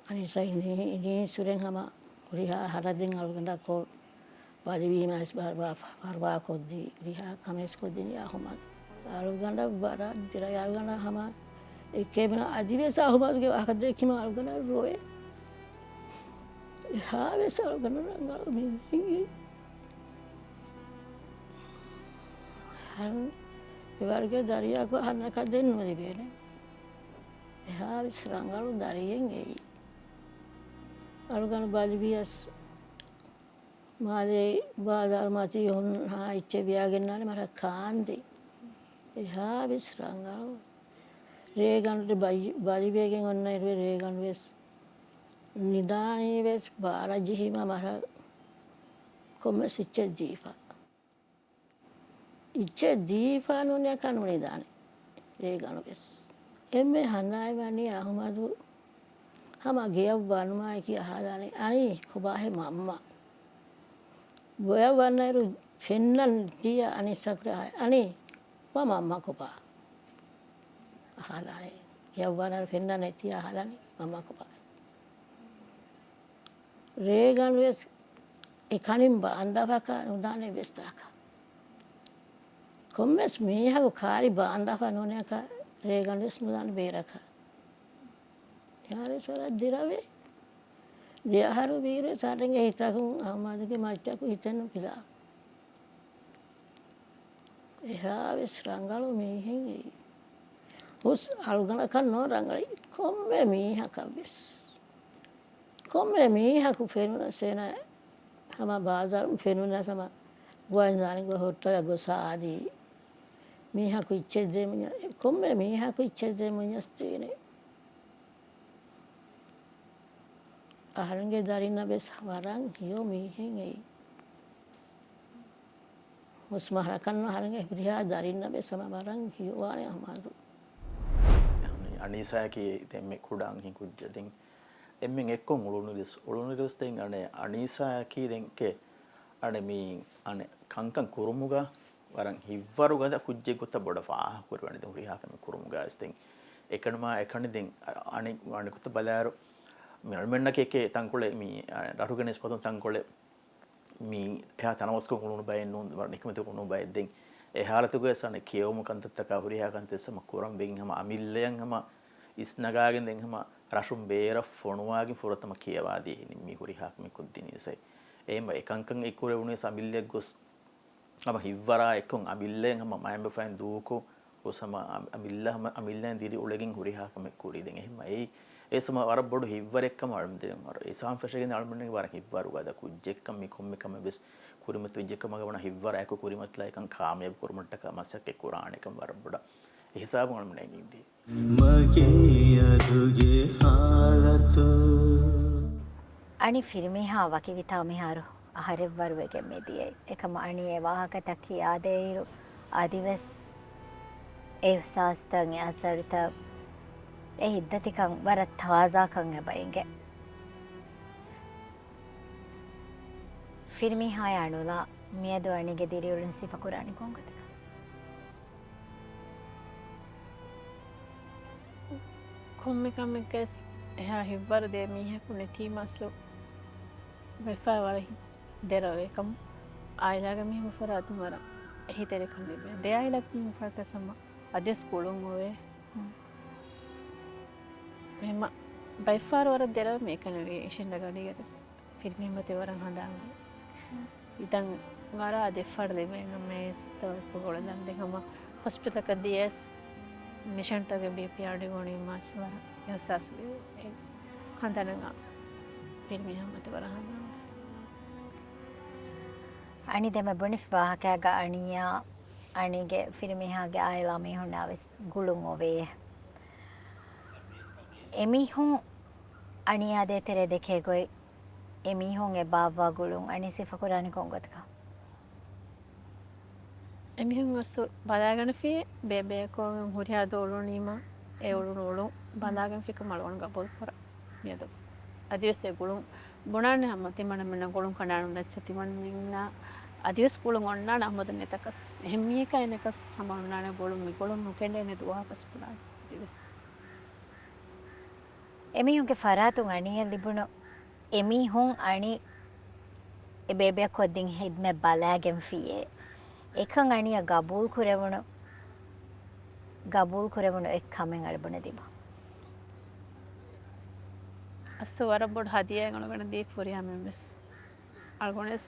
އަނީސާ އިނދީ، އިނދީ ސުރެން ހަމަ ހުރިހާ ހަރަދެއް އަޅުގަނޑަކޮށް ބަލިވީމަ އަސް ބަރުވާ، ބަރުވާ ކޮށްދީ، ހުރިހާ ކަމެސް ކޮށްދިނީ އަހުމަދު. އަޅުގަނޑަށް ވަރަށް ދިރަ އަޅުގަނޑަށް ހަމަ އެކޭ ބުނާ އަދިވެސް އަހުމަދުގެ ވާހަކަ ދެއްކީމަ އަޅުގަނޑަށް ރޮވޭ. އެހާވެސް އަޅުގަނޑަށް ރަނގަޅު މީހެއް. އެހެން އެވަރުގެ ދަރިޔާކު އަހަންނަކަށް ދެން ނުލިބޭނެ. އެހާވެސް ރަނގަޅު ދަރިއެއް އެއީ. އަޅުގަނޑު ބަލިވިޔަސް މާލޭ ބާޒާރު މަތީ ހުންނާ އެއްޗެއް ވިޔާގެންނާނެ މަރަށް ކާންދޭ. އެހާވެސް ރަނގަޅު. ރޭގަނޑު ބަލި-، ބަލިވެގެން އޮންނަ އިރުވެ ރޭގަނޑުވެސް ނިދާނީވެސް ބާރަށް ޖެހީމަ މަރަށް ކޮންމެސް އެއްޗެއް ދީފަ. އެއްޗެއް ދީފާ ނޫނީ ކަން ނުނިދާނެ ރޭގަނޑުވެސް. އެންމެ ހަނދާން ވަނީ އަހުމަދު ހަމަ ގެޔަށް ވަނުމާއެކީ އަހާލާނެ އަނީ ކޮބާހޭ މަންމަ. ގެޔަށް ވަންނައިރު ފެންނަން ތިޔަ އަނިސަކުރެ އަނީ މަ މަންމަ ކޮބާ؟ އަހާލާނެ. ގެޔަށް ވަންނައިރު ފެންނަން ނެތިޔަ އަހާލާނެ މަންމަ ކޮބާ؟ ރޭގަނޑުވެސް އެކަނިން ބާންދާފަކާ ނުދާނެ ވެސް ދާކަށް. ކޮންމެސް މީހަކު ކާރި ބާންދާފަ ނޫނޭކަށް ރޭގަނޑުވެސް ނުދާނެ ބޭރަކަށް. އެހާވެސް ވަރަށް ދިރަވޭ. ދެ އަހަރު ވީރުވެސް އަހަރެންގެ ހިތަކުން އަހުމަދުގެ މައްޗަކު ހިތެއް ނުފިލާ. އެހާވެސް ރަނގަޅު މީހެއް އެއީ. ހުސް އަޅުގަނޑަކަށް ނޯ ރަނގަޅީ ކޮންމެ މީހަކަށް ވެސް. ކޮންމެ މީހަކު ފެނުނަސް އޭނަ ހަމަ ބާޒާރު ފެނުނަސް ހަމަ ގޮވަން ދާނެ ގޮ ހޮޓަލަށް ގޮސް އާދީ. މީހަކު އިއްޗެއް ދޭ މުންޏަސް، ކޮންމެ މީހަކު އިއްޗެއް ދޭ މުންޏަސް ދޭނެ. އަހަރެންގެ ދަރިންނަށް ވެސް ވަރަށް ހިޔޯ މީހެއް އެއީ. ހުސް މަހަރަކަށް ނޫން އަހަރެންގެ ހުރިހާ ދަރިންނަށް ވެސް ހަމަ ވަރަށް ހިޔުވާނެ އަހުމަދު. އަނީސާއަކީ ދެން މި ކުޑަ އަންހެން ކުއްޖެއް ދެން އެންމެން އެއްކޮށް އުޅުނު ގެސް، އުޅުނު ގެސް ދެން އަނެ އަނީސާއަކީ ދެން ކެ އަނެ މީ އަނެ ކަންކަން ކުރުމުގަ ވަރަށް ހިއްވަރު ގަދަ ކުއްޖެއް ގޮތަށް ބޮޑަށް ފާހަގަ ކުރެވެނީ ދެން ހުރިހާ ކަމެއް ކުރުމުގަ ވެސް ދެން އެކަނިމާ އެކަނި ދެން އަ-، އަނެ-، އަނެކުތަ ބަލާއިރު މި އަޅުމެންނަކީ އެކެ ތަންކޮޅެއް މީ އަ-، ރަށުގެ ނިސްބަތުން ތަންކޮޅެއް މީ އެހާ ތަނަވަސްކޮށް އުޅުނު ބައެއް ނޫން، ވަރަށް ނިކަމެތި އުޅުނު ބައެއް ދެން. އެ ހާލަތުގައި ސަނެ ކިޔެވުމު ކަންތައްތަކާ ހުރިހާ ކަންތައް ހަމަ ކުރަން ވެގެން ހަމަ އަމިއްލަޔަށް ހަމަ އިސްނަގާގެން ދެން ހަމަ ރަށުން ބޭރަށް ފޮނުވާގެން ފުރަތަމަ ކިޔަވާދީ މި ހުރިހާ ކަމެއް ކޮށްދިނީ ސައި. އެހެން އެކަންކަން އެ ކުރެވުނީ ސަ އަމިއްލަޔަށް ގޮސް ހަމަ ހިއްވަރާ އެއްކޮށް އަމިއްލައިން ހަމަ މައިންބަފައިން ދޫކޮށް ގޮސް ހަމަ އަ-، އަމިއްލަ ހަމަ އަމިއްލައިން ދިރިއުޅެގެން ހުރިހާ ކަމެއް ކުރީ. ދެން އެހެން އެއީ އެ ސަމަ ވަރަށް ބޮޑު ހިއްވަރެއްކަމަށް އަޅުމެން ދެން ވަރަށް އިސާން ފެށިގެން އަޅުމެންނަށް ވަރަށް ހިއްވަރު ގަދަ ކުއްޖެއްކަން މި ކޮންމެ ކަމެއް ވެސް ކުރިމަތި ވެއްޖެކަމަށް ވަނަ ހިއްވަރާ އެކު ކުރިމަތިލާ އެކަން ކާމިޔާބު ކުރުމަށްޓަކާ މަސައްކަތް ކުރާނެކަން ވަރަށް ބޮޑަށް އެ ހިސާބުން އަޅުމެން އެނގިންދީ. މަގޭ އަދުގެ ހާލަތު. އަނި ފިރިމީހާ ވަކިވިތާ މިހާރު އަހަރެއްވަރުވެގެން މިދިޔައީ. އެކަމަ އަނި އެ ވާހަކަތައް ކިޔާދޭއިރު އަދިވެސް އެ އިހްސާސްތައް، އެ އަސަރުތައް، އެ ހިތްދަތިކަން ވަރަށް ތާޒާކަން އެބަ އެނގޭ. ފިރިމީހާޔާ ނުލާ މިއަދު އަނިގެ ދިރިއުޅުން ސިފަކުރާނީ ކޮން ގޮތަކަށް؟ ކޮންމެ ކަމެއްގަސް އެހާ ހިއްވަރު ދޭ މީހަކު ނެތީމަ އަސްލު ވެފާ ވަރަށް ދެރަވޭ ކަމު. އާއިލާގެ މީހުން ފަރާތުން ވަރަށް އެހީތެރިކަން ލިބޭ. ދެ އާއިލާގެ މީހުން ފަރަކަސް ހަމަ އަދިވެސް ގުޅުން އޮވޭ. މެހެމަ ބައިފާރު ވަރަށް ދެރަވެ މޭކަނެވި އިށެންޑަ ގަޑީގަ ފިރިމީހުން މަތި ވަރަށް ހަނދާން. އިދަން ވަރާ ދެފަރު ލިބޭނަމޭސް ތަވައްކު ގުޅަލަން ދެން ހަމަ ހޮސްޕިޓަލަކަށް ދިޔަސް މިޝަންތަކެއް ބީޕީ އަޑި ގޮނީމަސް ވަރަށް އިހުސާސް ވި ހަނދާނަށް ފިރިމީހުން މަތި ވަރަށް ހަނދާން ވެސް. އަނި ދެމެ ބުނިފި ވާހަކައިގަ އަނިޔާ އަނިގެ ފިރިމީހާގެ އާއިލާ މީހުންނާ ވެސް ގުޅުން އޮވޭ. އެމީހުން އަނިޔާ ދޭތެރޭ ދެކޭ ގޮތް، އެމީހުން އެ ބާއްވާ ގުޅުން އަނި ސިފަކުރާނީ ކޮން ގޮތަކަށް؟ އެމީހުން އަސްލު ބަލާގަނެފި ބޭބެއަކު ހުރިހާ ދޯ އުޅުނީމަ އެ އުޅުނު އުޅުން ބަލާގަނެފިކަމަށް އަޅުގަނޑު ގަބޫލު ކުރަން މިއަދު. އަދިވެސް އެ ގުޅުން ބުނާނެ ހަމަ ތިމަންމެންނަށް ގުޅުން ކަނޑާނުން ދައްޗަ ތިމަންމެންނަށް އަދިވެސް ގުޅުން އޮންނާނެ އަހަމަދު ނެތަކަސް. އެހެން މީހަކާ އެނެކަސް ހަމަ އޮންނާނެ ގުޅުން މި ގުޅުން ނުކެނޑޭނެ ދުވަހަކަސް ބުނާނެ އަދިވެސް. އެމީހުންގެ ފަރާތުން އަނިޔަށް ލިބުނު އެމީހުން އަނި އެ ބޭބެއަށް ކޮށްދިން ހިދްމަތް ބަލާގެންފިއޭ. އެކަން އަނިޔަށް ގަބޫލު ކުރެވުނު، ގަބޫލު ކުރެވުނު އެއް ކަމެއް އަޅުގަނޑަށް ލިބުން. އަސްލު ވަރަށް ބޮޑު ހަދިޔާއެއް އަޅުގަނޑަށް ދީފަ ހުރިހާ މެންވެސް. އަޅުގަނޑުވެސް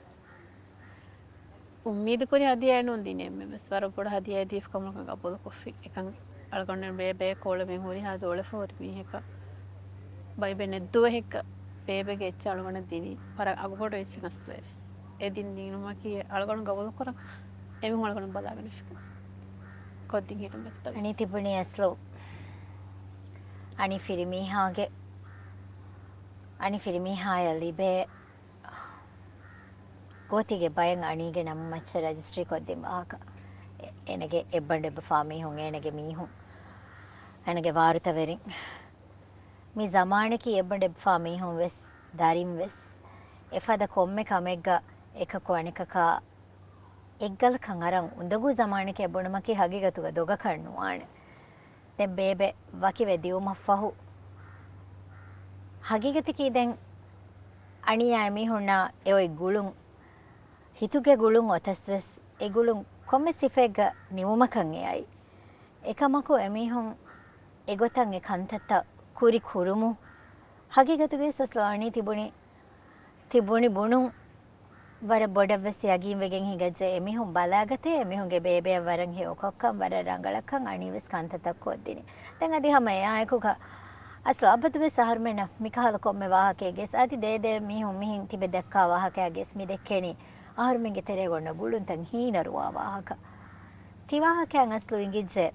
އުއްމީދު ކުރި ހަދިޔާއެއް ނޫން ދިނީ އެންމެންވެސް. ވަރަށް ބޮޑު ހަދިޔާއެއް ދީފަ ކަމަކަށް ގަބޫލުކޮށްފި. އެކަން އަޅުގަނޑު ބޭބެ ކޯޅެމެން ހުރިހާ ދޯޅެފަ ހުރި މީހަކަށް ބައިބެ ނެއްދުވަހެއްގަ ބޭބެގެ އެއްޗެއް އަޅުގަނޑަށް ދިނީ ވަރަށް އަގުބޮޑު އެއްޗެއް އަސްލުވެރި. އެ ދިން ދިނުމަކީ އަޅުގަނޑު ގަބޫލުކުރަން އެމީހުން އަޅުގަނޑު ބަލާގަނެފިކަން. ކޮށްދިން ހިދުމަތްތައް ވެސް. އަނި ތިބުނީ އަސްލު އަނި ފިރިމީހާގެ، އަނި ފިރިމީހާޔަށް ލިބޭ ގޯތީގެ ބައެއް އަނީގެ ނަމު މައްޗަށް ރަޖިސްޓްރީ ކޮށްދިން ވާހަކަ. އެ-، އޭނަގެ އެއްބަނޑު އެއްބަފާ މީހުން، އޭނަގެ މީހުން، އޭނަގެ ވާރުތަވެރިން. މި ޒަމާނަކީ އެއްބަނޑު އެއްބަފާ މީހުން ވެސް، ދަރިން ވެސް އެފަދަ ކޮންމެ ކަމެއްގަ އެކަކު އަނެކަކާ އެއްގަލަކަށް އަރަން އުނދަގޫ ޒަމާނެކޭ ބުނުމަކީ ހަގީގަތުގަ ދޮގަކަށް ނުވާނެ. ދެން ބޭބެ ވަކިވެ ދިއުމަށްފަހު، ހަގީގަތަކީ ދެން އަނިޔާ އެމީހުންނާ އެ އޮތް ގުޅުން، ހިތުގެ ގުޅުން އޮތަސް ވެސް އެ ގުޅުން ކޮންމެ ސިފައެއްގަ ނިމުމަކަށް އެ އައީ. އެކަމަކު އެމީހުން އެގޮތަށް އެ ކަންތައްތައް ކުރި ކުރުމު ހަގީގަތުގައި ސަސްލޯ އަނީ ތިބުނީ، ތިބުނި ބުނުން ވަރަށް ބޮޑަށްވެސް ޔަގީންވެގެން ހިނގައްޖެ. އެމީހުން ބަލާގަތޭ، އެމީހުންގެ ބޭބެއަށް ވަރަށް ހެޔޮކޮށްކަން، ވަރަށް ރަނގަޅަކަން، އަނީވެސް ކަންތައްތައް ކޮށްދިނީ. ދެން އަދި ހަމަ އެއާއެކުގަ އަސްލު އަބަދުވެސް އަހަރުމެންނަށް މިކަހަލަ ކޮންމެ ވާހަކައެއްގެސް އަދި ދޭދޭ މީހުން މިހިން ތިބެ ދައްކާ ވާހަކައިގެސް މި ދެއްކެނީ އަހަރުމެންގެ ތެރޭގަ އޮންނަ ގުޅުންތައް ހީނަރުވާ ވާހަކަ. ތި ވާހަކައިން އަސްލު އިނގިއްޖެ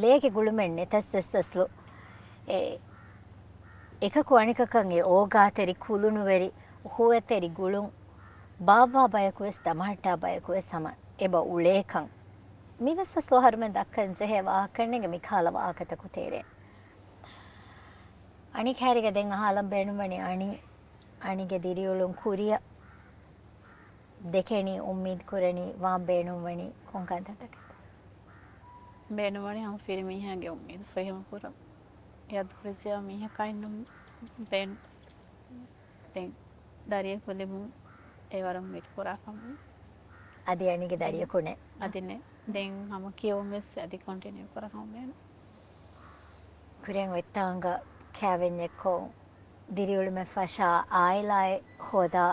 ލޭގެ ގުޅުމެއް ނެތަސް އެސް އަސްލު އެ އެކަކު އަނެކަކަށް އެ އޯގާތެރި، ކުލުނުވެރި، އުޚުވަތްތެރި ގުޅުން ބާއްވާ ބަޔަކުވެސް ދަމަހައްޓާ ބަޔަކުވެސް ހަމަ އެބަ އުޅޭކަން. މިވެސް އަސްލު އަހަރުމެން ދައްކަން ޖެހޭ ވާހަކައެއްގެ މިކަހަލަ ވާހަކަތަކު ތެރޭ. އަނިކަހެރިގަ ދެން އަހާލަން ބޭނުންވަނީ އަނި، އަނިގެ ދިރިއުޅުން ކުރިއަށް ދެކެނީ، އުއްމީދު ކުރަނީ، ވާން ބޭނުންވަނީ ކޮން ކަންތައްތަކެއް؟ ބޭނުންވަނީ ހަމަ ފިރިމީހާގެ އުއްމީދު ފުރިހަމަ ކުރަން. އެ އަދު ފުރިޖެޔާ މީހަކާއިންނަށް ބޭނުން. ދެން ދަރިޔަކު ލިބުން އެ ވަރަށް އުއްމީދު ކުރާ ކަމެއް. އަދި އަނީގެ ދަރިޔަކު ނެތް. އަދި ނެތް. ދެން ހަމަ ކިޔެވުން ވެސް އަދި ކޮންޓިނިއު ކުރަން ހަމަ ބޭނުން. ކުރިއަށް އޮތްތާނގަ ކައިވެންޏެއްކޮށް، ދިރިއުޅުމެއް ފަށާ، އާއިލާއެއް ހޯދާ،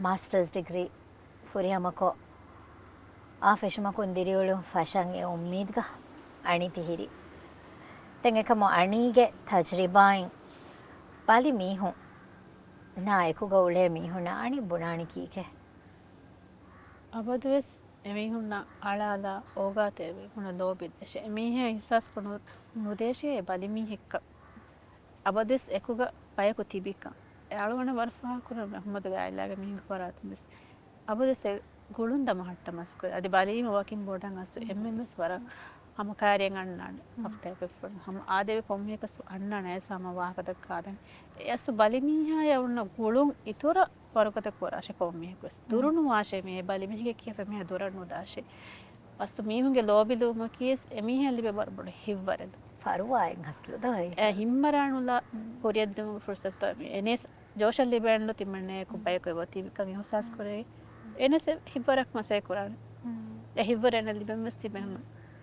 މާސްޓަރސް ޑިގްރީ ފުރިހަމަކޮށް، އާ ފެށުމަކުން ދިރިއުޅުން ފަށަން އެ އުއްމީދުގަ އަނި ތިހިރީ. ދެން އެކަމު އަނީގެ ތަޖްރިބާއިން ބަލި މީހުންނާ އެކުގަ އުޅޭ މީހުންނަށް އަނި ބުނާނީ ކީކޭ؟ އަބަދުވެސް އެމީހުންނަށް އަޅާލާ އޯގާތެރިވެ ބުނަ ލޯބި ދޭށޭ. އެމީހާ އިޙްސާސްކޮށް ނު-، ނުދޭށޭ އެ ބަލިމީހެއްކަން. އަބަދުވެސް އެކުގަ ބަޔަކު ތިބިކަން. އެ އަޅުގަނޑަށް ވަރަށް ފާހަގަކުރަން އަޙްމަދުގެ އާއިލާގެ މީހުން ފަރާތުން ވެސް އަބަދުވެސް އެ ގުޅުން ދަމަހައްޓަމަސް ކުރޭ. އަދި ބަލީމަ ވަކިން ބޮޑަށް އަސްލު އެންމެންވެސް ވަރަށް ހަމަ ކާރިއަށް އަންނާނެ. ހަފްތާއެއް ފެށިފަހު ހަމަ އާދެވި ކޮންމެއަކަސް އަންނާނެ އައިސް ހަމަ ވާހަކަ ދައްކާދެން. އެ އަސްލު ބަލިމީހާޔާ އޮންނަ ގުޅުން އިތުރަށް ވަރުގަދަ ކުރާށޭ ކޮންމީހަކުވެސް. ދުރު ނުވާށޭ މީހެއް ބަލިމީހެއްގެ ކިޔަފަ މީހާ ދުރަށް ނުދާށޭ. އަސްލު މީހުންގެ ލޯބިލުވުމަކީވެސް އެމީހާ ލިބޭ ވަރަށް ބޮޑު ހިތްވަރެއް. ފަރުވާއެއް ހަސްލު ދޯ އެ؟ އެ ހިތްވަރާ ނުލާ ކުރިއަށްދިއުމުގެ ފުރުސަތު އެނެސް ޖޯޝަށް ލިބޭން ތިމަންނަޔަކު ބަޔަކު އެބަ ތިބިކަން އިޙްސާސް ކުރޭ. އެނެސް އެ ހިތްވަރަކަށް މަސައްކަތް ކުރާނެ. އެ ހިތްވަރު އޭނަ ލިބެން ވެސް ތިބެ ހަމަ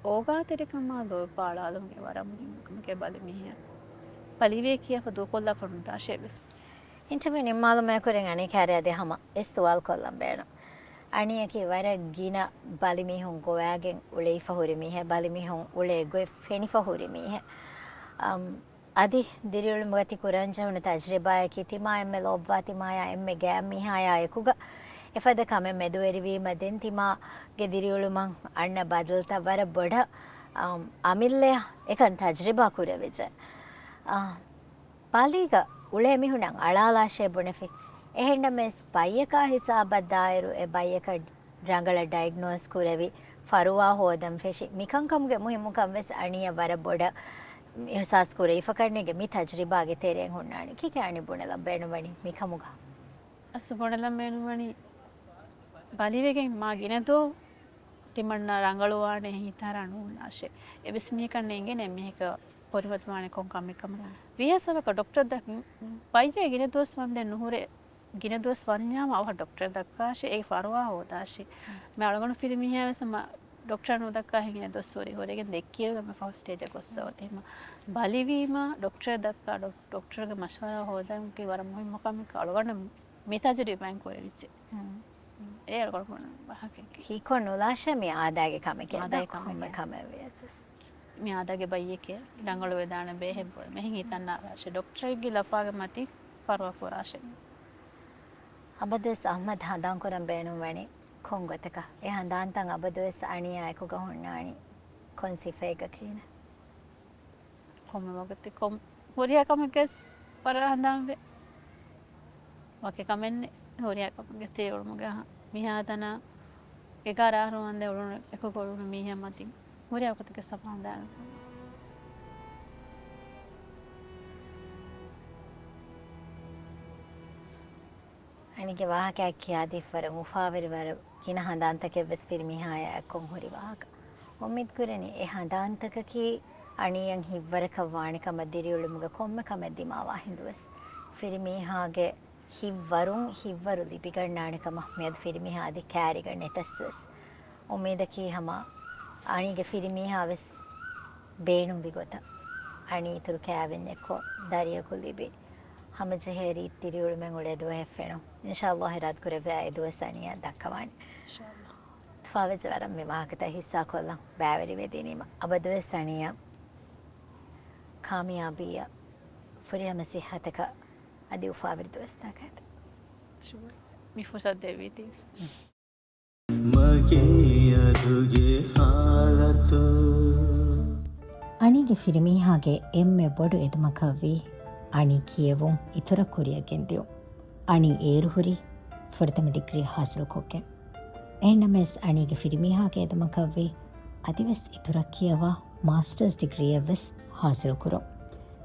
އޯގާތެރިކަމާ ލޯބި ޕާޅާލުމުގެ ވަރަށް މުހިންމު ކަމެކޭ ބަލި މީހާ. ބަލިވޭ ކިޔާފަ ދޫކޮށްލާފަ ނުދާށޭ ވެސް. އިންޓަވިއު ނިންމާލުމާ ކުރިން އަނިކާރި އަދި ހަމަ އެއް ސުވާލު ކޮށްލަން ބޭނުން. އަނިޔަކީ ވަރަށް ގިނަ ބަލިމީހުން ގޮވާގެން އުޅެފަ ހުރި މީހެއް، ބަލިމީހުން އުޅޭ ގޮތް ފެނިފަ ހުރި މީހެއް. އަމް، އަދި ދިރިއުޅުމުގަ ތި ކުރަންޖެހުނު ތަޖްރިބާއަކީ ތިމާ އެންމެ ލޯބިވާ ތިމާޔާ އެންމެ ގާތް މީހާޔާ އެކުގަ އެފަދަ ކަމެއް މެދުވެރިވީމަ ދެން ތިމާގެ ދިރިއުޅުމަށް އަންނަ ބަދަލުތައް ވަރަށް ބޮޑަށް، އަމް، އަމިއްލަޔަށް އެކަން ތަޖްރިބާ ކުރެވިއްޖެ. އާ، ބަލީގަ އުޅޭ މީހުންނަށް އަޅާލާށޭ ބުނެފި. އެހެންނަމަވެސް ބައްޔަކާ ހިސާބަށް ދާއިރު އެ ބައްޔަކަށް ރަނގަޅަށް ޑައިގްނޯސް ކުރެވި، ފަރުވާ ހޯދަން ފެށި، މިކަންކަމުގެ މުހިއްމުކަން ވެސް އަނިޔަށް ވަރަށް ބޮޑަށް އިހްސާސް ކުރެވިފަ ކަންނޭނގެ މި ތަޖްރިބާގެ ތެރެއިން ހުންނާނީ. ކިކޭ އަނި ބުނެލަން ބޭނުންވަނީ މިކަމުގަ؟ އަސްލު ބުނެލަން ބޭނުންވަނީ ބަލިވެގެން މާ ގިނަ ދުވަހު ތިމަންނަ ރަނގަޅުވާނެ ހިތަށް ނޫންނާށޭ. އެއްވެސް މީހަކަށް ނޭނގޭނެ މީހަކަށް ކުރިމަތިވާނެ ކޮން ކަމެއް ކަމަށް. ވީހާވެސް އަވަކަށް ޑޮކްޓަރ ދައް-، ބައްޔޭ ގިނަ ދުވަސް ވަންދެން ނުހުރޭ. ގިނަ ދުވަސް ވަންޏާމަ އަވަހަށް ޑޮކްޓަރަށް ދައްކާށޭ، އޭގެ ފަރުވާ ހޯދާށޭ. މި އަޅުގަނޑު ފިރިމީހާވެސް ހަމަ ޑޮކްޓަރަށް ނުދައްކާ ހިނގި ދުވަސް ހުރި ހުރެގެން ދެއްކިއިރުގަ މި ފަހު ސްޓޭޖަށް ގޮއްސަ އޮތީ ހަމަ ބަލިވީމަ ޑޮކްޓަރަށް ދައްކާ، ޑޮކް-، ޑޮކްޓަރުގެ މަޝްވަރާ ހޯދަން ވަރަށް މުހިއްމު ކަމެއް އަޅުގަނޑަށް މި ތަޖުރިބާއިން ކުރެވިއްޖެ. އެ އަޅުގަނޑު ބުނަން ވާހަކައެކޭ. ހީކޮށް ނުލާށޭ މި އާދައިގެ ކަމެކޭ. އާދައިގެ ކޮންމެ ކަމެކޭ. ކަމެއް ވިޔަސް. މި އާދައިގެ ބައްޔެކޭ ރަނގަޅުވެދާނެ ބޭހެއް ބޮ-، މިހެން ހިތަށް ނާރާށޭ. ޑޮކްޓަރެއްގެ ލަފާގެ މަތިން ފަރުވާ ކުރާށޭ. އަބަދުވެސް އަޙްމަދު ހަނދާންކުރަން ބޭނުންވަނީ ކޮން ގޮތަކަށް؟ އެ ހަނދާންތައް އަބަދުވެސް އަނިޔާ އެކުގަ ހުންނާނީ ކޮން ސިފައެއްގަކީނަ؟ ކޮންމެ ވަގުތެއް ކޮން ހުރިހާ ކަމެއްގަސް ވަރަށް ހަނދާންވޭ. ވަކި ކަމެއް ނެތް. ހުރިހާ ކަމެއްގަސް ދިރިއުޅުމުގެ މިހާތަނަށް އެގާރަ އަހަރު ވަންދެން އުޅުނު، އެކުގަ އުޅުނު މީހާ މަތިން ހުރިހާ ވަގުތެއްގަސް ހަމަ ހަނދާންވޭ. އަނީގެ ވާހަކައަށް ކިޔާދީފަ ވަރަށް އުފާވެރި، ވަރަށް ގިނަ ހަނދާންތަކެއްވެސް ފިރިމީހާޔާ އެއްކޮށް ހުރި ވާހަކަ. އުއްމީދު ކުރަނީ އެ ހަނދާންތަކަކީ އަނިޔަށް ހިތްވަރަކަށް ވާނެ ކަމަށް، ދިރިއުޅުމުގެ ކޮންމެ ކަމެއް ދިމާވާ ހިނދުވެސް ފިރިމީހާގެ ހިތްވަރުން ހިތްވަރު ލިބިގަންނާނެ ކަމަށް މިއަދު ފިރިމީހާ އަދި ކައިރިގަ ނެތަސްވެސް. އުއްމީދަކީ ހަމަ އަނީގެ ފިރިމީހާވެސް ބޭނުންވި ގޮތަށް އަނީ އިތުރު ކައިވެންޏެއްކޮށް ދަރިޔަކު ލިބި، ހަމަޖެހޭ ރީތި ދިރިއުޅުމެއް އުޅޭ ދުވަހެއް ފެނުން. އިންޝާﷲ އިރާދަކުރެއްވިއްޔާ އެ ދުވަސް އަނިޔާ ދައްކަވާނެ. އިންޝާﷲ. އުފާވެއްޖެ ވަރަށް މި ވާހަކަތައް ހިއްސާކޮށްލަން ބައިވެރިވެދިނީމަ. އަބަދުވެސް އަނިޔާ ކާމިޔާބީއަށް ފުރިހަމަ ސިއްހަތަކަށް އަދި އުފާވެރި ދުވަސްތަކަށް. ޝުކުރިއްޔާ. މި ފުރުސަތު ދެއްވީތީވެސް. މަގޭ އަދުގެ ހާލަތު. އަނީގެ ފިރިމީހާގެ އެންމެ ބޮޑު އެދުމަކަށްވީ އަނީ ކިޔެވުން އިތުރަށް ކުރިއަށް ގެންދިއުން. އަނީ އޭރު ހުރީ ފުރަތަމަ ޑިގްރީ ހާސިލްކޮށްގެން. އެހެންނަމަވެސް އަނީގެ ފިރިމީހާގެ އެދުމަކަށްވީ އަދިވެސް އިތުރަށް ކިޔަވާ މާސްޓަރސް ޑިގްރީއެއްވެސް ހާސިލްކުރުން.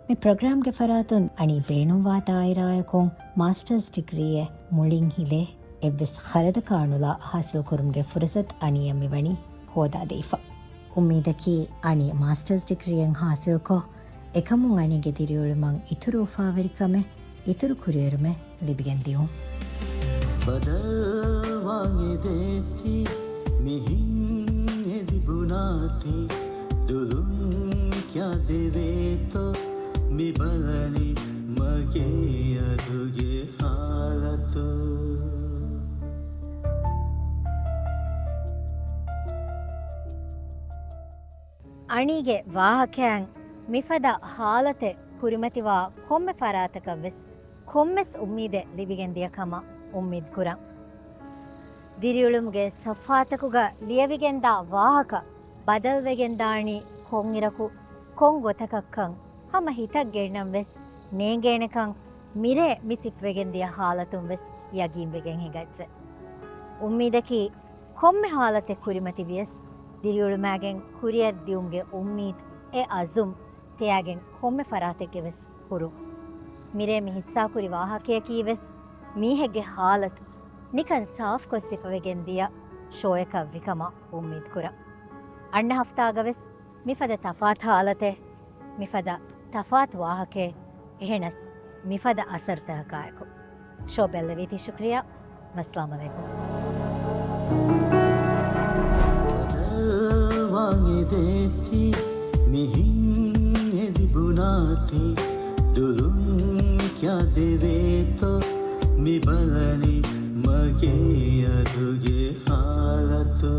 މި ޕްރޮގްރާމްގެ ފަރާތުން އަނީ ބޭނުންވާ ދާއިރާއަކުން މާސްޓަރސް ޑިގްރީއެއް މުޅިން ހިލޭ އެއްވެސް ޚަރަދަކާ ނުލާ ހާސިލްކުރުމުގެ ފުރުސަތު އަނީއަށް މިވަނީ ހޯދާދީފަ. އުއްމީދަކީ އަނީ މާސްޓަރސް ޑިގްރީއެއް ހާސިލްކޮށް، އެކަމުން އަނީގެ ދިރިއުޅުމަށް އިތުރު އުފާވެރިކަމެއް، އިތުރު ކުރިއެރުމެއް ލިބިގެން ދިއުން. ބަދަލުވާން އެދޭތީ، މިހިން އެދި ބުނާތީ، ދުލުން ކިޔާ ދެވޭތޯ، މި ބަލަނީ މަގޭ އަދުގެ ހާލަތު. އަނީގެ ވާހަކައިން މިފަދަ ހާލަތެއް ކުރިމަތިވާ ކޮންމެ ފަރާތަކަށްވެސް ކޮންމެސް އުއްމީދެއް ލިބިގެންދިޔަ ކަމަށް އުއްމީދު ކުރަން. ދިރިއުޅުމުގެ ސަފްހާތަކުގަ ލިޔެވިގެންދާ ވާހަކަ ބަދަލުވެގެންދާނީ ކޮންއިރަކު ކޮން ގޮތަކަށްކަން ހަމަ ހިތަށް ގެންނަން ވެސް ނޭނގޭނެކަން މިރޭ މި ސިފަވެގެން ދިޔަ ހާލަތުން ވެސް ޔަގީންވެގެން ހިނގައްޖެ. އުއްމީދަކީ ކޮންމެ ހާލަތެއް ކުރިމަތިވިޔަސް، ދިރިއުޅުމާގެން ކުރިއަށް ދިއުމުގެ އުއްމީދު އެ އަޒުމް ތެޔާގެން ކޮންމެ ފަރާތެއްގެ ވެސް ހުރުން. މިރޭ މި ހިއްސާކުރި ވާހަކަޔަކީ ވެސް މީހެއްގެ ހާލަތު ނިކަން ސާފުކޮށް ސިފަވެގެން ދިޔަ ޝޯއަކަށް ވިކަމަށް އުއްމީދު ކުރަން. އަންނަ ހަފްތާގަ ވެސް މިފަދަ ތަފާތު ހާލަތެއް، މިފަދަ ތަފާތު ވާހަކައެއް، އެހެނަސް މިފަދަ އަސަރުތަކަކާއެކު. ޝޯ ބެއްލެވީތީ ޝުކްރިޔާ. ވައްސަލާމް ޢަލައިކުމް. ބަދަލުވާން އެދޭތީ، މިހިން އެދި ބުނާތީ، ދުލުން ކިޔާ ދެވޭތޯ، މި ބަލަނީ މަގޭ އަދުގެ ހާލަތު.